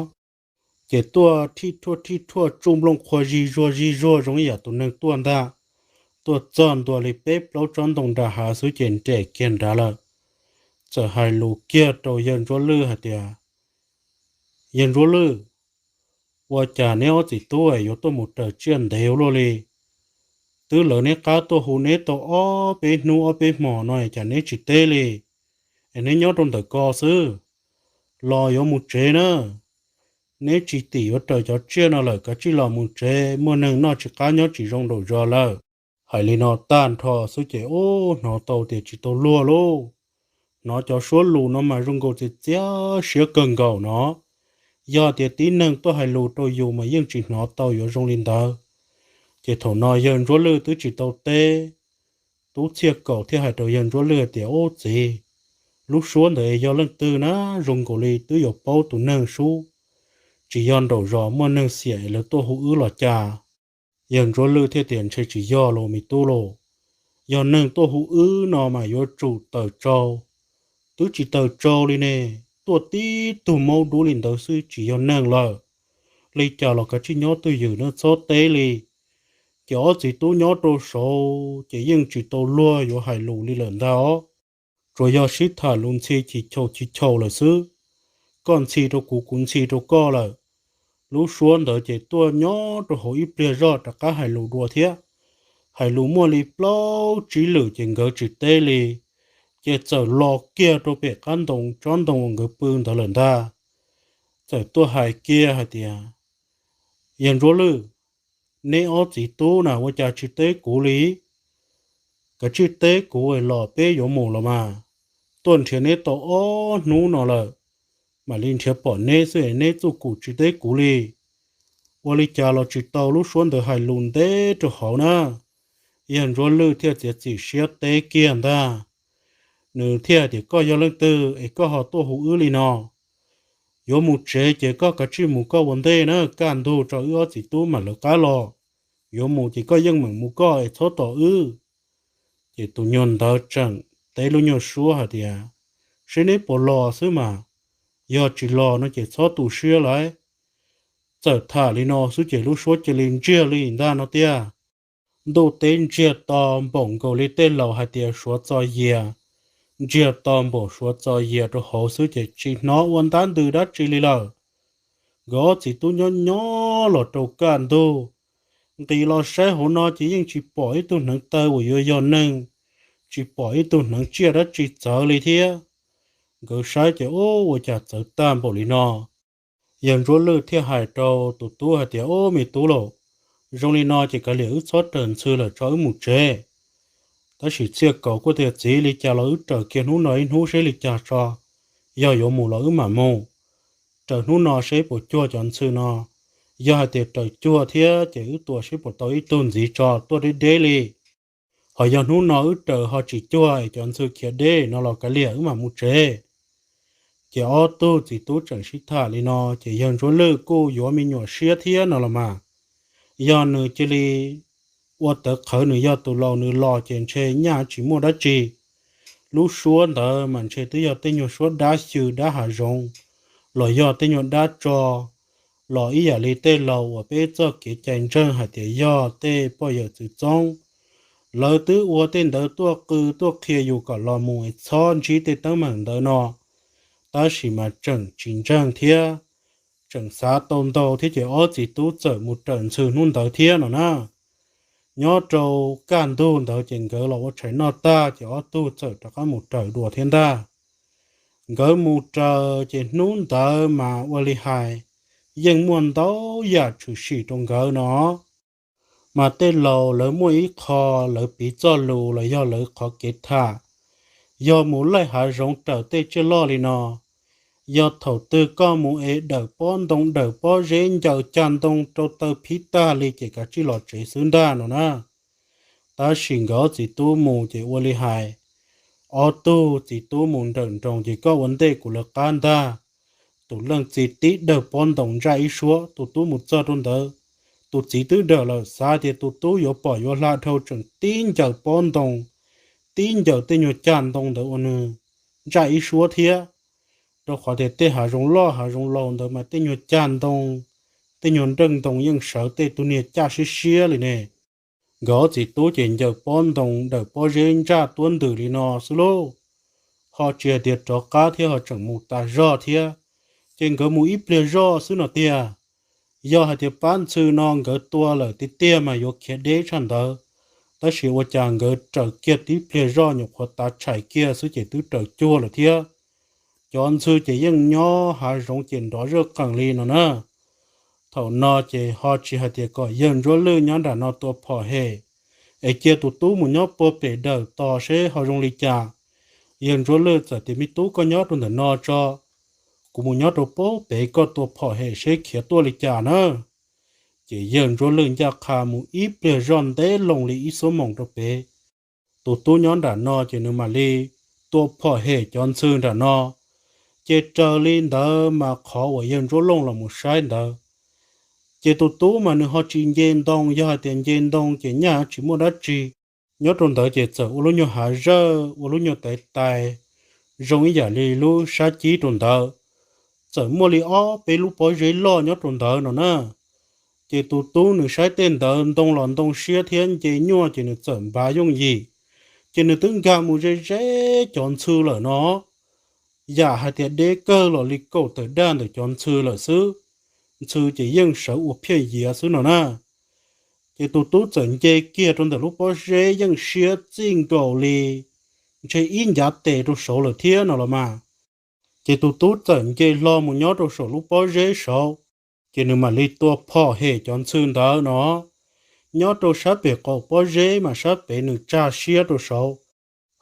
ces tuaj thij thuaj thij thuaj tsuj nplooj qhuav zig zuag zig zuag zoo ib yam tus neeg tuaj ntag. Tuaj txog ntua li peb plaub tsob ntoo nram hav xwb ces nres kiag nrad lawm. Txawm hais lus kiag rau yawg Ntsuab Lwj hais tias, Yawg Ntsuab Lwj, ua cas neb ob txiv tub yuav tuaj mus raws tsiaj ntev ua luaj li? Twb lawv neb qab tuaj hu neb tau ob peb hnub ob peb hmos no cas neb tsis teb li, es neb nyob rau ntawm ko xwb? Los yuav mus tsev na. Neb tsis tim yuav raws cov tsiaj no lawm, kav tsij los mus tsev, muaj neeg noj tsis qab nyob tsis zoo nraum zos lawm. Hais li no tag nrho xwb ces ub hnov tau tias tsis tau luag lauj. Hnov cov suab lus no mas zoo nkaus txias txias siab kawg nkaus no. Yog tias tib neeg tuaj hais lus rau yus mas yeej tsis hnov tau yuav zoo li ntawd. Ces thaum no yawg Ntsuab Lwj twb tsis tau teb. Tub Txhiaj Kaum thiaj hais rau yawg Ntsuab Lwj tias, Ub txiv, lub suab ntawd yog leej twg na? Zoo nkaus li twb yuav paub tus neeg sub, tsis yog nraum zos muaj neeg xiam lawv tuaj hu wb los cas? Yawg Ntsuab Lwj thiaj tias, Ntshe tsis yog los me tub los. Yog neeg tuaj hu wb no mas yuav tsum tawm tsau. Twb tsis tawm tsau li ne, tuaj tib tug maub dub li ntawd xwb tsis yog neeg lawm. Li cas los kav tsij nyob twj ywm na, txhob teb li. Ces ob txiv tub nyob rau saud ces yeej tsis tau luag yuav hais lus li lawm ntag os. Tsuas yog sib tham lus ntxhi chis chaus chis chaus lawm xwb. Koj ntxhi rau kuv, kuv ntxhi rau koj lawm. Lub suab ntawd ces tuaj nyob rau hauv ib pliag zoj rov qab hais lus dua thiab. Hais lus muaj li plaub tsib lwm ces nkawd tsis teb li. Ces txawm los kiag rau pem qab ntoo tsob ntoo uas nkawd pw ntawd lawm ntag. Txawm tuaj hais kiag hais tias, Yawg Ntsuab Lwj, neb ob txiv tub na ua cas tsis teb kuv li? Kav tsij teb kuv los peb yuav mus los mas. Tuaj nrhiav neb tau ob hnub no lawm, mam li nrhiav pom neb xwb es neb txuj kum tsis teb kuv li. Ua li cas los tsis tau lub suab ntawd hais lus ntev rau hauv na. Yawg Ntsuab Lwj thiaj txiav txim siab teb kiag ntag. Nws thiaj tias, Koj yog leej twg es koj ho tuaj hu wb li no? Yuav mus tsev ces koj kav tsij mus koj ua ntej na, kaj ntug tso wb ob txiv tub mam lawv qab los. Yuav mus ces koj yeej meem mus koj es txhob tos wb. Ces tus nyuag ntawd tseem teb lub nyuag suab hais tias, Seb neb puas los xwb mas, yog tsis los no ces txhob tu siab lauj. Txawm tham li no xwb ces lub suab cia li ntsiag li ntag no tiag. Ntuj teb ntsiag to npaum nkaus li tej laus hais tias suav txo yias, ntsiag to npaum suav txo yias rau hauv xwb ces tsis hnov ua ntab ntws dab tsi li lawm. Nkawd ob txiv tub nyob nyob los rau kaj ntug, nqis los saib hauv no ces yeej tsis pom ib tug hneev taw uas yuav yog neeg, tsis pom ib tug hneev tsiaj dab tsi txawv li thiab. Nkawd saib ces ub ua cas txawv tag npaum li no. Yawg Ntsuab Lwj thiaj hais rau tus tub hais tias, Ub me tub lauj, zoo li no ces kav liam wb txhob raws ntxhw lawm tso wb mus tsev. Tab sis Txhiaj Kaus kuj tias, Txiv, li cas los wb raws kiag hnub no ib hnub seb li cas tso, yog yuav mus los wb mam mus. Raws hnub no seb puas cuag cov ntxhw no, yog hais tias raws cuag thiab ces wb tua seb puas tau ib tug ntxiv tso tuaj deb deb li. Ho yog hnub no wb raws ho tsis cuag es cov ntxhw khiav deb no los kav liam wb mam mus tsev. Ces ob tug txiv tub tseem sib tham li no ces Yawg Ntsuab Lwj kuj yuav me nyuam siab thiab no los mas. Yog nws cia li ua tawv qhawv, nws yog tus laus nws los ces ntshe nyaj tsis muaj dab tsi. Lub suab ntawd mas ntshe twb yog tej nyuag suab dab xyw dab hav zoov, los yog tej nyuag dab tso, los ib yam li tej laus uas peb txoj kev cai ntseeg hais tias yog tej poj yawm txwv txoob. Lawv twb ua tej ntawd tuaj qw tuaj qhia yus kom los mus es txhob ntsib tej teeb meem ntawd no, tab sis mas tseem tsis ntseeg thiab, tseem xav tau ntau thiab ces ob txiv tub txawm mus raws ntxhw hnub ntawd thiab no na. Nyob rau kaj ntug ntawd ces nkawd los ua tshais noj tag ces ob tug txawm rov qab mus raws dua thiab ntag. Nkawd mus raws ces hnub ntawd mas ua li hais, yeej muaj ntau yam tshwm sim rau nkawd no. Mas tej laus lawv muaj ib qho lawv piv txoj lus los yog lawv qhov kev tham, yog mus laij hav zoov raws tej tsiaj loj li no, yog thaum twg koj mus es dawm pob ntoo dawm pob zeb ncaws cag ntoo rau taw phib tag li ces kav tsij los tsev xwb ntag no na. Tab sis nkawd ob txiv tub mus ces ua li hais, ob tug txiv tub mus nrawm nroos ces koj ua ntej kuv lawv qab ntag. Tus leej txiv tib dawg pob ntoos ntsaj ib suab, tus tub mus txog rau ntawd, Tus txiv twb dawm lawm, xav tias tus tub yuav pom yuav hla dhau, tseem tib ncaws pob ntoo, tib ncaws tej nyuag cag ntoo ntawd ua nws ntsaj ib suab thiab. Rau qhov tias tej hav zoov loj hav zoov laus ntawd mas tej nyuag cag ntoo, tej nyuag nreej ntoo yeej sawv tej tug niag caj siab siab li ne. Nkawd ob txiv tub ces ncaws pob ntoo dawm pob zeb ntsaj tuab ntws li no xwb lauj, ho tsis hais tias rov qab thiab, ho tseem mus tas zog thiab. Ces nkawd mus ib pliag zoj xwb no tiag. Yog hais tias pab ntxhw no nkawd tua lawm tiag tiag mas yuav khiav deb tshaj ntawd, tab sis ua cas nkawd raws kiag tib pliag zoj nyuam qhuav tav tshais kiag xwb ces twb raws cuag lawm thiab. Cov ntxhw ces yeej nyob hav zoov ces nrov zawj qees li no na. Thaum no ces ho tsis hais tias kom yawg Ntsuab Lwj nyob nram no tua phom hem, es cia tus tub mus nyob puag pem dawm tos seb ho zoo li cas. Yawg Ntsuab Lwj txawm tias, Me tub, koj nyob rau ntawm no tso, kuv mus nyob rau puag pem koj tua phom hem seb khiav tuaj li cas na. Ces yawg Ntsuab Lwj ncaj qha mus ib pliag zoj ntev loo li ib xuab moos rau pem. Tus tub nyob nram no ces nws mam li tua phom hem cov ntxhw nram no, ces raws li ntawd mas qhov uas yawg Ntsuab Lwj los mus saib ntawd. Ces tus tub mas nws ho tsis nce ntoo, yog hais tias nce ntoo ces nyaj tsis muaj dab tsi. Nyob rau ntawd ces txawm ua lub nyuag hav zawj, ua lub nyuag tais tais, zoo ib yam li lub sab cib rau ntawd. Txawm muaj li ob peb lub pob zeb loj nyob rau ntawd no na. Ces tus tub nws saib tej ntawd ntoo los ntoo siab thiab nce nyuaj ces nws txawm npav yooj yim, ces nws twb nkag mus ze ze cov ntxhw lawm no. Yam hais tias deb kawg los li kaum tawm daj ntawm cov ntxhw lawm xwb. Ntxhw ces yeej sawv ua phiaj yiav xwb no na. Ces tus tub txawm nce kiag rau ntawm lub pob zeb yeej siab txij nkaus li ntshe ib ncav tes rau saud lawm thiab no los mas. Ces tus tub txawm nce hlo mus nyob rau saum lub pob zeb saud, ces nws mam li tua phom hem cov ntxhw ntawd no. Nyob rau sab pem qaum pob zeb mas sab pem nws tsag siab rau saud,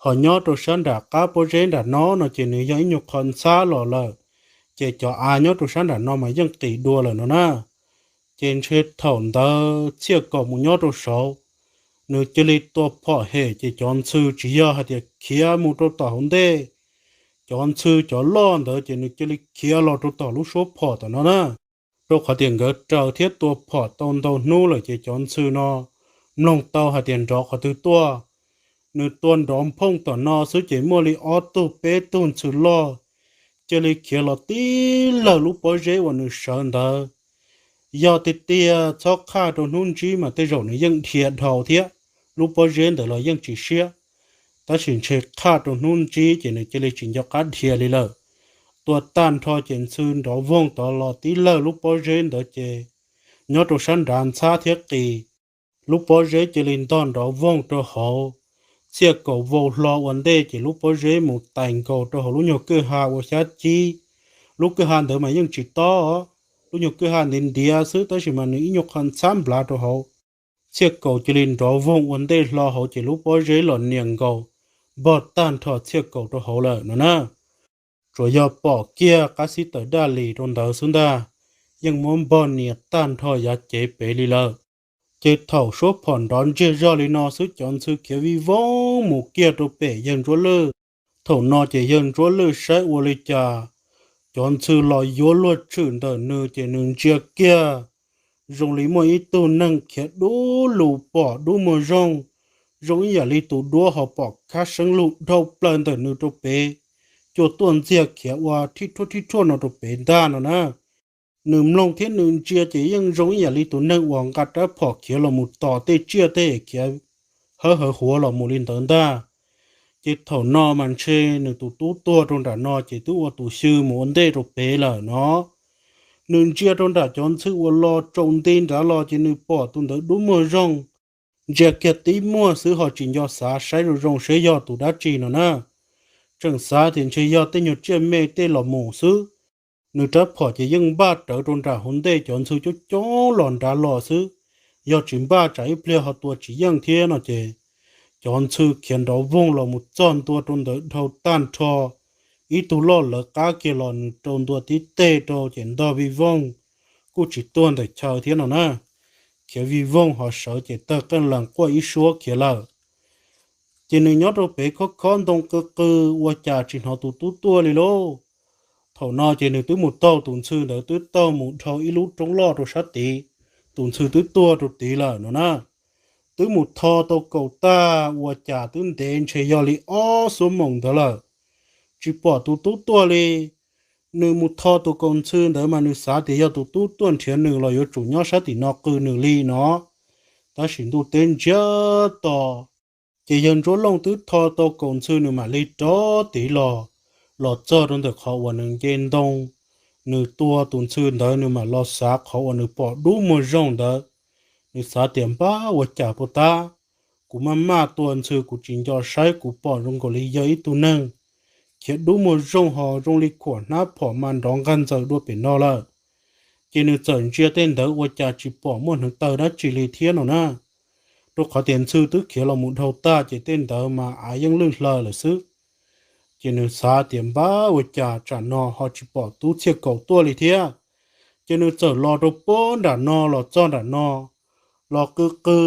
ho nyob rau sab nram qab pob zeb nram no no ces nws yog ib nyuag qho ntxhab los lawm, ces cov av nyob rau sab nram no mas yeej qis dua lawm no na. Ces ntshe thaum ntawd Txhiaj Kaum mus nyob rau saud, nws cia li tua phom hem ces cov ntxhw tsis yog hais tias khiav mus rau tom hauv ntej, cov ntxhw cov loj ntawd ces nws cia li khiav los rau tom lub suab phom tom no na. Rau qhov tias nkawd raws thiab tua phom tau ntau hnub lawm ces cov ntxhw no mloog tau hais tias nrov qhov twg tuaj. Nws tua nrov nphooj tom no xwb ces muaj li ob tug peb tug ntxhw loj cia li khiav los tib lawg lub pob zeb uas nws sawv ntawd. Yog tiag tiag txhob qhaj rau hnub ntsib mas tej zaum nws yeej dhia dhau thiab, lub pob zeb ntawd los yeej tsis siab. Tab sis ntshe qhaj rau hnub ntsib ces nws cia li tsis nco qab dhia li lawm. Tua tag nrho ces ntxhw nrov voog tod los tib lawg lub pob zeb ntawd ces nyob rau sab nrad ntxhab thiab qis. Lub pob zeb cia li ntog nrov voog rau hauv. Txhiaj Kaum vau hlo ua ntej ces lub pob zeb mus tais nkaus rau hauv lub nyuag kwj ha ua xyab cib. Lub kwj ha ntawd mas yeej tsis tob, lub nyuag kwj ha ntiav ntiav xwb tab sis mas nws ib nyuag qho ntxhab nplav rau hauv. Txhiaj Kaum cia li nrov voog ua ntej hlo hauv ces lub pob zeb los nias nkaus npog tag nrho Txhiaj Kaum rau hauv lawm no na. Tsuas yog pom kiag qab xib taws daj lis rau ntawd xwb ntag, yeej muab npog nias tag nrho yav cev pem li lawm. Ces thaum suab phom nrov ntsiag zog li no xwb cov ntxhw khiav vij voog mus kiag rau pem yawg Ntsuab Lwj. Thaum no ces yawg Ntsuab Lwj saib ua li cas cov ntxhw los yuav luag tshwm ntawm nws ces nws ntsia kiag zoo li muaj ib tug neeg khiav dub lug pom dub muag zoog, zoo ib yam li tus duab ho pom khab seeb lug dhau plaws ntawm nws rau pem, cua tuaj ntxiag khiav ua thib rhuaj thib rhuaj no rau pem ntag no na. Nws mloog thiab nws ntsia ces yeej zoo ib yam li tus neeg uas nqa rab phom khiav los mus tos tej tsiaj tej khiav hawb hawv huav los mus li ntawd ntag. Ces thaum no mas ntshe nws tus tub tuag rau nram no ces twb ua tus xyw mus ua ntej rau pem lawm no. Nws ntsia rau nram cov ntxhw uas los tsaus nti nrad los ces nws pom tus ntawd dub muag zoog, ntsia kiag tib muag xwb ho tsis nco xav saib zoo zoo seb yog tus dab tsi no na. Tseem xav tias ntshe yog tej nyuag tsiaj me tej los mus xwb. Nws rab phom ces yeej npaj rawv rau nram hauv ntej cov ntxhw coob coob los nrad los xwb, yog tsis npaj tsam ib pliag ho tua tsis yeej thiab no ces cov ntxhw khiav nrov voog los mus txog ntua rau ntawd dhau tag nrho. Ib tug loj lawv qab kiag los nws rau ntua tib teg rau ces ntog vij voog, kuj tsis tuag ntawm chaw thiab no na. Khiav vij voog ho sawv ces tawg qeej lees quaj ib suab khiav lawm. Ces nws nyob rau pem khob khob ntoo qw qw ua cas tsis hnov tus tub tuaj li lauj. Thaum no ces nws twb mus taug tus ntxhw ntawd twb taug mus dhau ib lub roob loj rau sab tid, tus ntxhw twb tuag rau tid lawm no na. Twb mus tho tau kaum tag ua cas twb ntev ntshe yog li ob xuab moos ntawd lawm, tsis pom tus tub tuaj li. Nws mus tho tus kaum ntxhw ntawd mas nws xav tias yog tus tub tuaj nrhiav nws los yuav tsum nyob sab tim no qw nws li no. Tab sis ntuj teb ntsiag to, ces yawg Ntsuab Looj twb tho tau kaum ntxhw nws mam li rov tid los, los txog rau ntawm qhov uas nws nce ntoo, nws tua tus ntxhw ntawd nws mam los xav qhov uas nws pom dub muag zoog ntawd. Nws xav tias npab ua cas puas tab, kuv maj maj tua ntxhw kuv tsis nco saib kuv pom zoo nkaus li yog ib tug neeg khiav dub muag zoog ho zoo li khuam hnab phom mas nrov nqag ntxaws dua pem no lawm. Ces nws txawm ntsia tej ntawd ua cas tsis pom muaj hneev taw dab tsi li thiab no na, rau qhov tias ntxhw twb khiav los mus dhau tag ces tej ntawd mas av yeej lwj hlaws lawm xwb. Ces nws xav tias npab ua cas tsam no ho tsis pom tub Txhiaj Kaum tuaj li thiab. Ces nws txawm los rau puag nram no los txog nram no, los qw qw,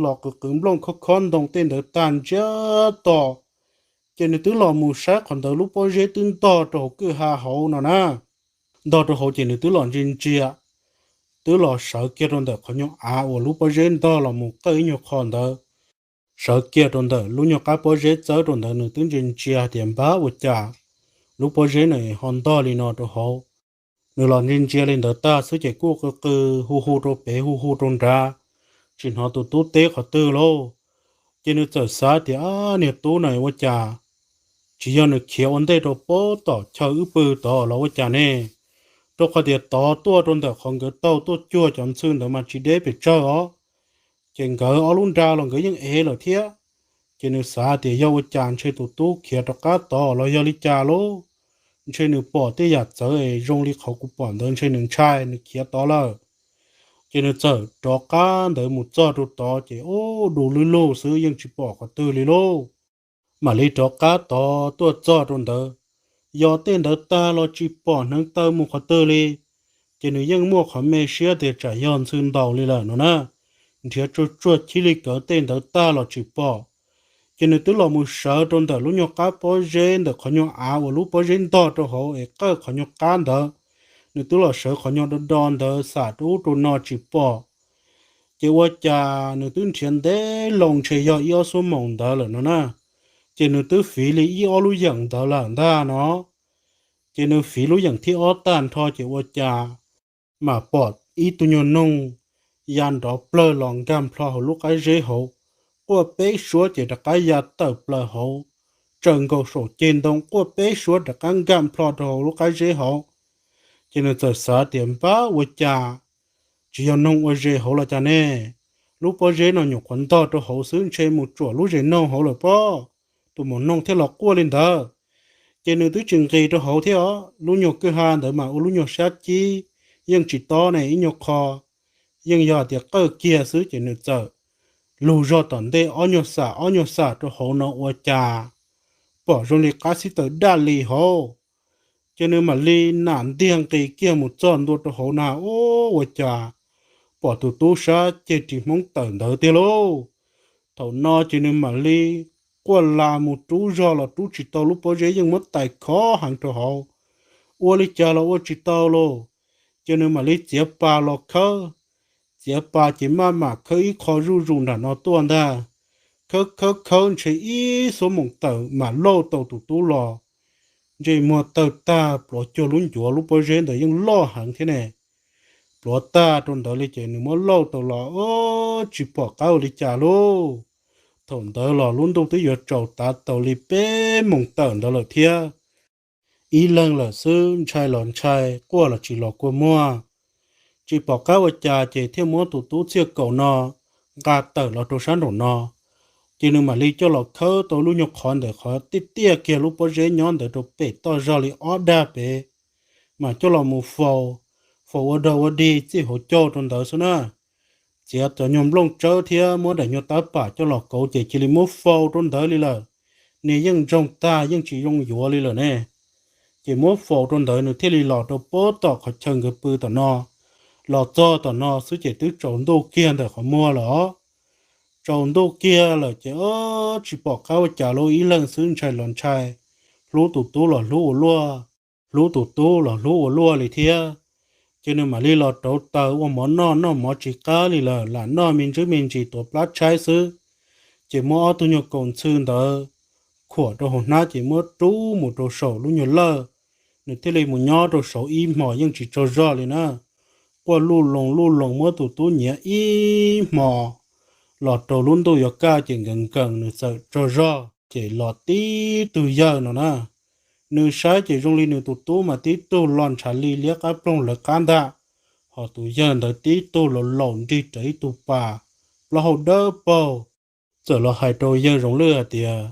los qw qw nplooj khob khob ntoo tej ntawd tag ntsiag to. Ces nws twb los mus saib qhov ntawd lub pob zeb twb ntog rau hauv kwj ha hauv no na. Ntog rau hauv ces nws twb los ntsia ntsia, twb los sawv kiag rau ntawm qhov nyuag av uas lub pob zeb ntog los mus qawj ib nyuag qho ntawd, sawv kiag rau ntawm lub nyuag qab pob zeb txawb rau ntawd nws twb ntsia ntsia tias npab ua cas lub pob zeb no ho ntog li no rau hauv. Nws los ntsia ntsia li ntawd tag xwb ces kuj qw qw hu hu rau pem hu hu rau nrad, tsis hnov tus tub teb qhov twg lauj. Ces nws txawm xav tias ab niag tub no ua cas tsis yog nws khiav ua ntej rau puag tom chaw wb pw tod los ua cas ne, rau qhov tias tod tuaj rau ntawm qhov nkawd taug tuaj cuag cov ntxhw ntawd mas tsis deb pes tsawg os. Ces nkawd ob lub nra los nkawd yeej ev lawm thiab. Ces nws xav tias yog ua cas ntshe tus tub khiav rov qab tod los yog li cas lauj, ntshe nws pom tej yam txawv es zoo li qhov kuv pom ntawd ntshe nws ntshai nws khiav tod lawm. Ces nws txawm rov qab ntawd mus txog rau tod ces ub du lug lug xwb yeej tsis pom qhov twg li lauj. Mam li rov qab tod tuaj txog rau ntawd, yog tej ntawd tag los tsis pom hneev taw mus qhov twg li. Ces nws yeej muaj qhov me siab tias tsam yog ntxhw ntaus li lawm no na, nrhiav tsuag tsuag chib li kawv tej ntawd tag los tsis pom. Ces nws twb los mus sawv rau ntawm lub nyuag qab pob zeb ntawm qhov nyuag av uas lub pob zeb ntog rau hauv es qawj qhov nyuag qab ntawd. Nws twb los sawv qhov nyuag do do ntawd xam rau ub rau no tsis pom. Ces ua cas nws twb nrhiav ntev loo ntshe yog ib ob xuab moos ntawd lawm no na. Ces nws twb fiv li ib ob lub yeem ntawd lawm ntag no. Ces nws fiv lub yeem thib ob tag nrho ces ua cas mam pom ib tug nyuag noog ya nrov plawg los nkag nplho hauv lub qab zeb hauv, quaj peb suab ces rov qab ya tawm plaws hauv, tsawm nkaus saum ceg ntoo quaj peb suab rov qab nkag nplho rau hauv lub qab zeb hauv. Ces nws txawm xav tias npab ua cas tsis yog noog ua zes hauv los cas ne, lub pob zeb no nyuam qhuav ntog rau hauv xwb ntshe mus tsuam lub zes noog hauv lawm pob, tus maum noog thiaj los quaj li ntawd. Ces nws twb tsis nqis rau hauv thiab os, lub nyuag kwj ha ntawd mas ua lub nyuag sab cib, yeej tsis tob ne ib nyuag qho, yeej yog tias qawj kiag xwb ces nws txawm lug zog tom ntej ob nyuag xam ob nyuag xam rau hauv no ua cas pom zoo li qab xib taws daj li hauv. Ces nws mam li nam ntiag nqis kiag mus txog ntua rau hauv na, ub ua cas pom tus tub sab ceg ris hmoob tawm ntawd tiag lauj. Thaum no ces nws mam li quaj la mus rub zog los rub tsis tau, lub pob zeb yeej muab tais khov heev rau hauv, ua li cas los ua tsis tau lauj. Ces nws mam li txiav pas los khawb, txiav pas ces maj mam khawb ib qho zuj zus nram no tuaj ntag. Khawb khawb khawb ntshe ib xuab moos tawm mam lauj tau tus tub los, ntsej muag tawg tag pluav cuag lub ncuav, lub pob zeb ntawd yeej loj heev thiab ne. Pluav tag rau ntawd li ces nws muab lauj tau los tsis pom qab ua li cas lauj. Thaum ntawd los lub ntuj twb yuav tsaus tav tau li peb moos tawm ntawd lawm thiab. Ib leeg lawm xwb, ntshai los ntshai, quaj los tsis los kua muag, tsis pom qab ua cas ces thiaj muab tus tub Txhiaj Kaum no nqa tawm los rau sab nraum no. Ces nws mam li coj los khawb tau lub nyuag qhov ntawm qhov tiaj tiaj kiag lub pob zeb nyob ntawd rau pem toj zog li ob dag pem, mas coj los mus faus, faus ua dog ua dig txij hauv caug rau ntawd xwb na. Txiav cov nyuag nplooj tsawb thiab muab daim nyuag tab pam coj los kauv ces cia li muab faus rau ntawd li lawm. Niag yeej ntsoog tag yeej tsis zoo yuav li lawm ne. Ces muab faus rau ntawd nws thiaj li los rau puag tom qhov chaw nkawd pw tom no. Los txog tom no xwb ces twb tsaus ntuj kiag ntawm qhov muag lawm os. Tsaus ntuj kiag lawm ces tsis pom qab ua cas lauj, ib leeg xwb ntshai los ntshai, hlub tus tub los hlub ua luaj, hlub tus tub los hlub ua luaj li thiab. Ces nws mam li los rauv taws ua mov noj, noj mov tsis qab li lawm, lam noj me ntsis me ntsis tuav plab tshaib xwb. Ces muab ob tug nyuag kaus ntxhw ntawd khuam rau hauv hnab ces muab rub mus rau saum lub nyuag lawj. Nws thiaj li mus nyob rau saud ib hmos yeej tsis tsaug zog li na. Quaj luj loos luj loos muab tus tub nyiav ib hmos los rau lub ntuj yuav kaj ces nkees nkees nws txawm tsaug zog ces los tib tug yawg no na. Nws saib ces zoo li nws tus tub mas tib tug lo ntshav li liab qab ploog lawv qab ntag, ho tus yawg ntawd tib tug los laus nrig raws ib tug pas, plaub hau dawb paug. Txawm los hais rau yawg Zoov Lwj hais tias,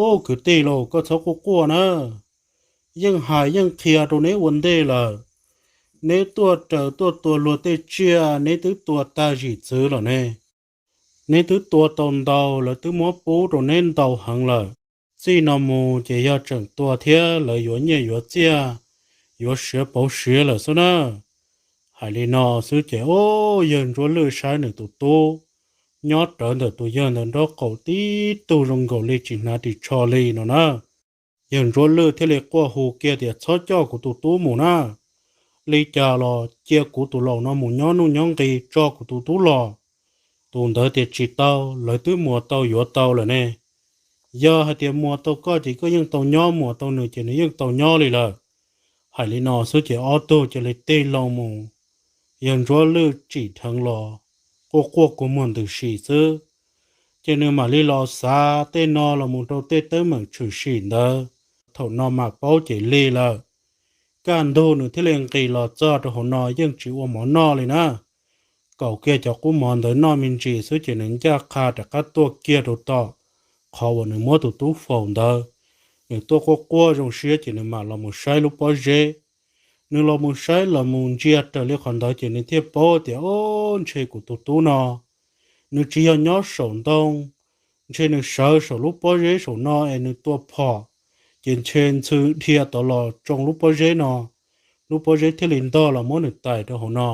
Ub, kwv tij lauj, koj txhob quaj quaj na. Yeej hais yeej qhia rau neb ua ntej lawm. Neb tuaj raws tuaj tua luag tej tsiaj neb twb tua tag zim txwv lawm ne. Neb twb tua tau ntau, lawv twb muab pub rau neb ntau heev lawm. Txij no mus ces yog tseem tua thiab lawv yuav nyiaj yuav txiaj, yuav siav pauv siav lawm xwb na. Hais li no xwb ces, ub, yawg Ntsuab Lwj saib nws tus tub nyob rawv ntawm tus yawg ntawd nraub qaum tib tug zoo nkaus li tsis hnav ris tsho li no na. Yawg Ntsuab Lwj thiaj li quaj hu kiag tias, Txhob coj kuv tus tub mus na. Li cas los cia kuv tus laus no mus nyob nuj nyob nqis tso kuv tus tub los. Tus ntawd tias, Tsis tau, lawv twb muas tau yuav tau lawm ne. Yog hais tias muas tau koj ces koj yeej tau nyob, muas tau nws ces nws yeej tau nyob li lawm. Hais li no xwb ces ob tug cia li tig loo mus. Yawg Ntsuab Lwj tsim dheev los quaj quaj kua muag ntws sim xwb. Ces nws mam li los xav tej no los mus rau tej teeb meem tshwm sim ntawd, thaum no mam paub ces lig lawm. Kaj ntug nws thiaj li nqis los txog rau hauv no yeej tsis ua mov noj li na. Kaus kiag cov qub mov ntawd noj me ntsis xwb ces nws ncaj qha rov qab tuaj kiag rau tom qhov uas nws muab tus tub faus ntawd. Nws tuaj quaj quaj zoo siab ces nws mam los mus saib lub pob zeb. Nws los mus saib los mus ntsia raws li qhov ntawd ces nws thiaj paub tias, Ob, ntshe kuv tus tub no nws tsis yog nyob saum ntoo, ntshe nws sawv saum lub pob zeb saum no es nws tua phom, ces ntshe ntxhw dhia tod los tsoo lub pob zeb no, lub pob zeb thiaj li ntog los muab nws tais rau hauv no.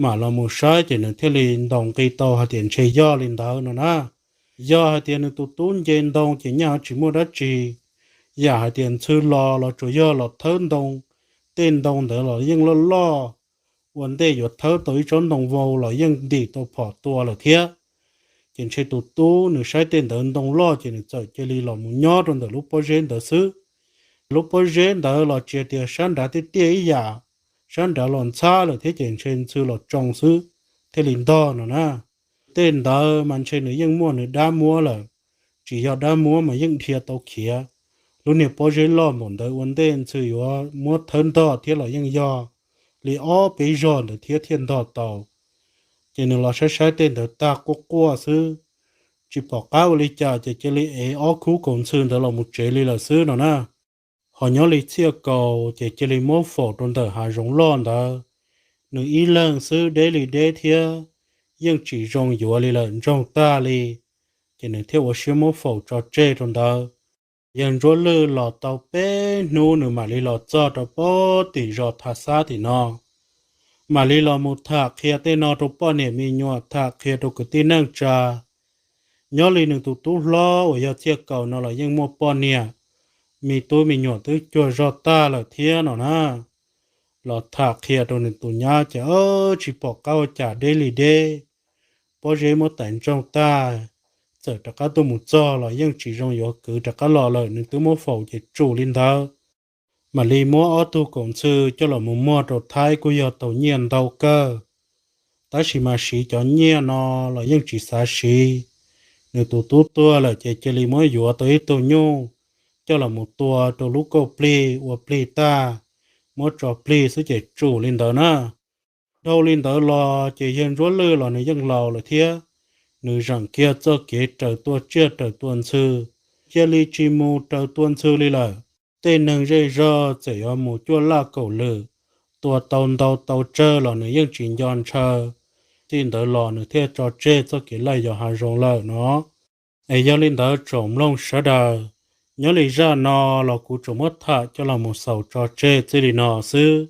Mam los mus saib ces nws thiaj li ntaus nqi tau hais tias ntshe yog li ntawd no na. Yog hais tias nws tus tub nce ntoo ces nyaj tsis muaj dab tsi, yam hais tias ntxhw los los tsuas yog los thawb ntoo, tej ntoo ntawd los yeej loj loj, ua ntej yuav thawb tau ib tsob ntoo vau los yeej ntim tau phom tua lawm thiab. Ces ntshe tus tub nws saib tej ntawd ntoo loj ces nws txawm cia li los mus nyob rau ntawm lub pob zeb ntawd xwb. Lub pob zeb ntawd los tsis tias sab nrad tiaj tiaj ib yam, sab nrad los ntxhab lawm thiab ces ntshe ntxhw los tsoo xwb thiaj li ntog no na. Tej ntawd mas ntshe nws yeej muaj nws dab muab lawm, tsis yog dab muab mas yeej dhia tau khiav. Lub niag pob zeb loj npaum ntawd ua ntej ntxhw yuav muab thawb ntog thiab los yeej yog li ob peb zaug ntawd thiab thiaj ntog tau. Ces nws los saib saib tej ntawd tag quaj quaj xwb, tsis pom qab ua li cas ces cia li ev ob khub kaus ntxhw ntawd los mus tsev li lawm xwb no na. Ho nyob li Txhiaj Kaus ces cia li muab faus rau ntawm hav zoov loj ntawd. Nws ib leeg xwb deb li deb thiab, yeej tsis zoo yuav li lawm, ntsoog tag li. Ces nws thiaj ua siab muab faus tso tseg rau ntawd. Yawg Ntsuab Lwj los tau peb hnub nws mam li los txog rau pem tim zos Thav Xab tim no, mam li los mus tham qhia tej no rau poj niam me nyuam, tham qhia rau kwv tij neej tsa. Nyob li nws tus tub hlob uas yog Txhiaj Kaus no los yeej muaj poj niam, me tub me nyuam twb cuag zog tag lawm thiab no na. Los tham qhia rau nws tus nyab ces tsis pom qab ua cas, deb li deb, pob zeb muab tais ntsoog tag, txawm rov qab tuaj mus txog los yeej tsis zoo yuav kwv rov qab los lawm, nws twb muab faus ces tsum li ntawd. Mam li muab ob tug kaus ntxhw coj los mus muag rau Thaib kuj yog tau nyiaj ntau kawg, tab sis mas siv cov nyiaj no los yeej tsis xav siv. Nws tus tub tuag lawm ces cia li muab yuav tau ib tug nyuj coj los mus tua rau lub kauj plig ua plig tag, muab tso plig xwb ces tsum li ntawd na. Dhau li ntawd los ces yawg Ntsuab Lwj los nws yeej laus lawm thiab, nws zeem kiag txoj kev raws tua tsiaj raws tua ntxhw, cia li tsis mus raws tua ntxhw li lawm. Tej neeg zej zog txawm yuav mus cuaj laj kaum lwm, tua tau ntau tau tsawg los nws yeej tsis nco ntshaw. Txij ntawd los nws thiaj tso tseg txoj kev laij yos hav zoov lawm no. Es yog li ntawd tsoom mloog sawv daws, nyob li zaj no los kuv tsuas muab tham coj los mus xaus tso tseg txij li no xwb.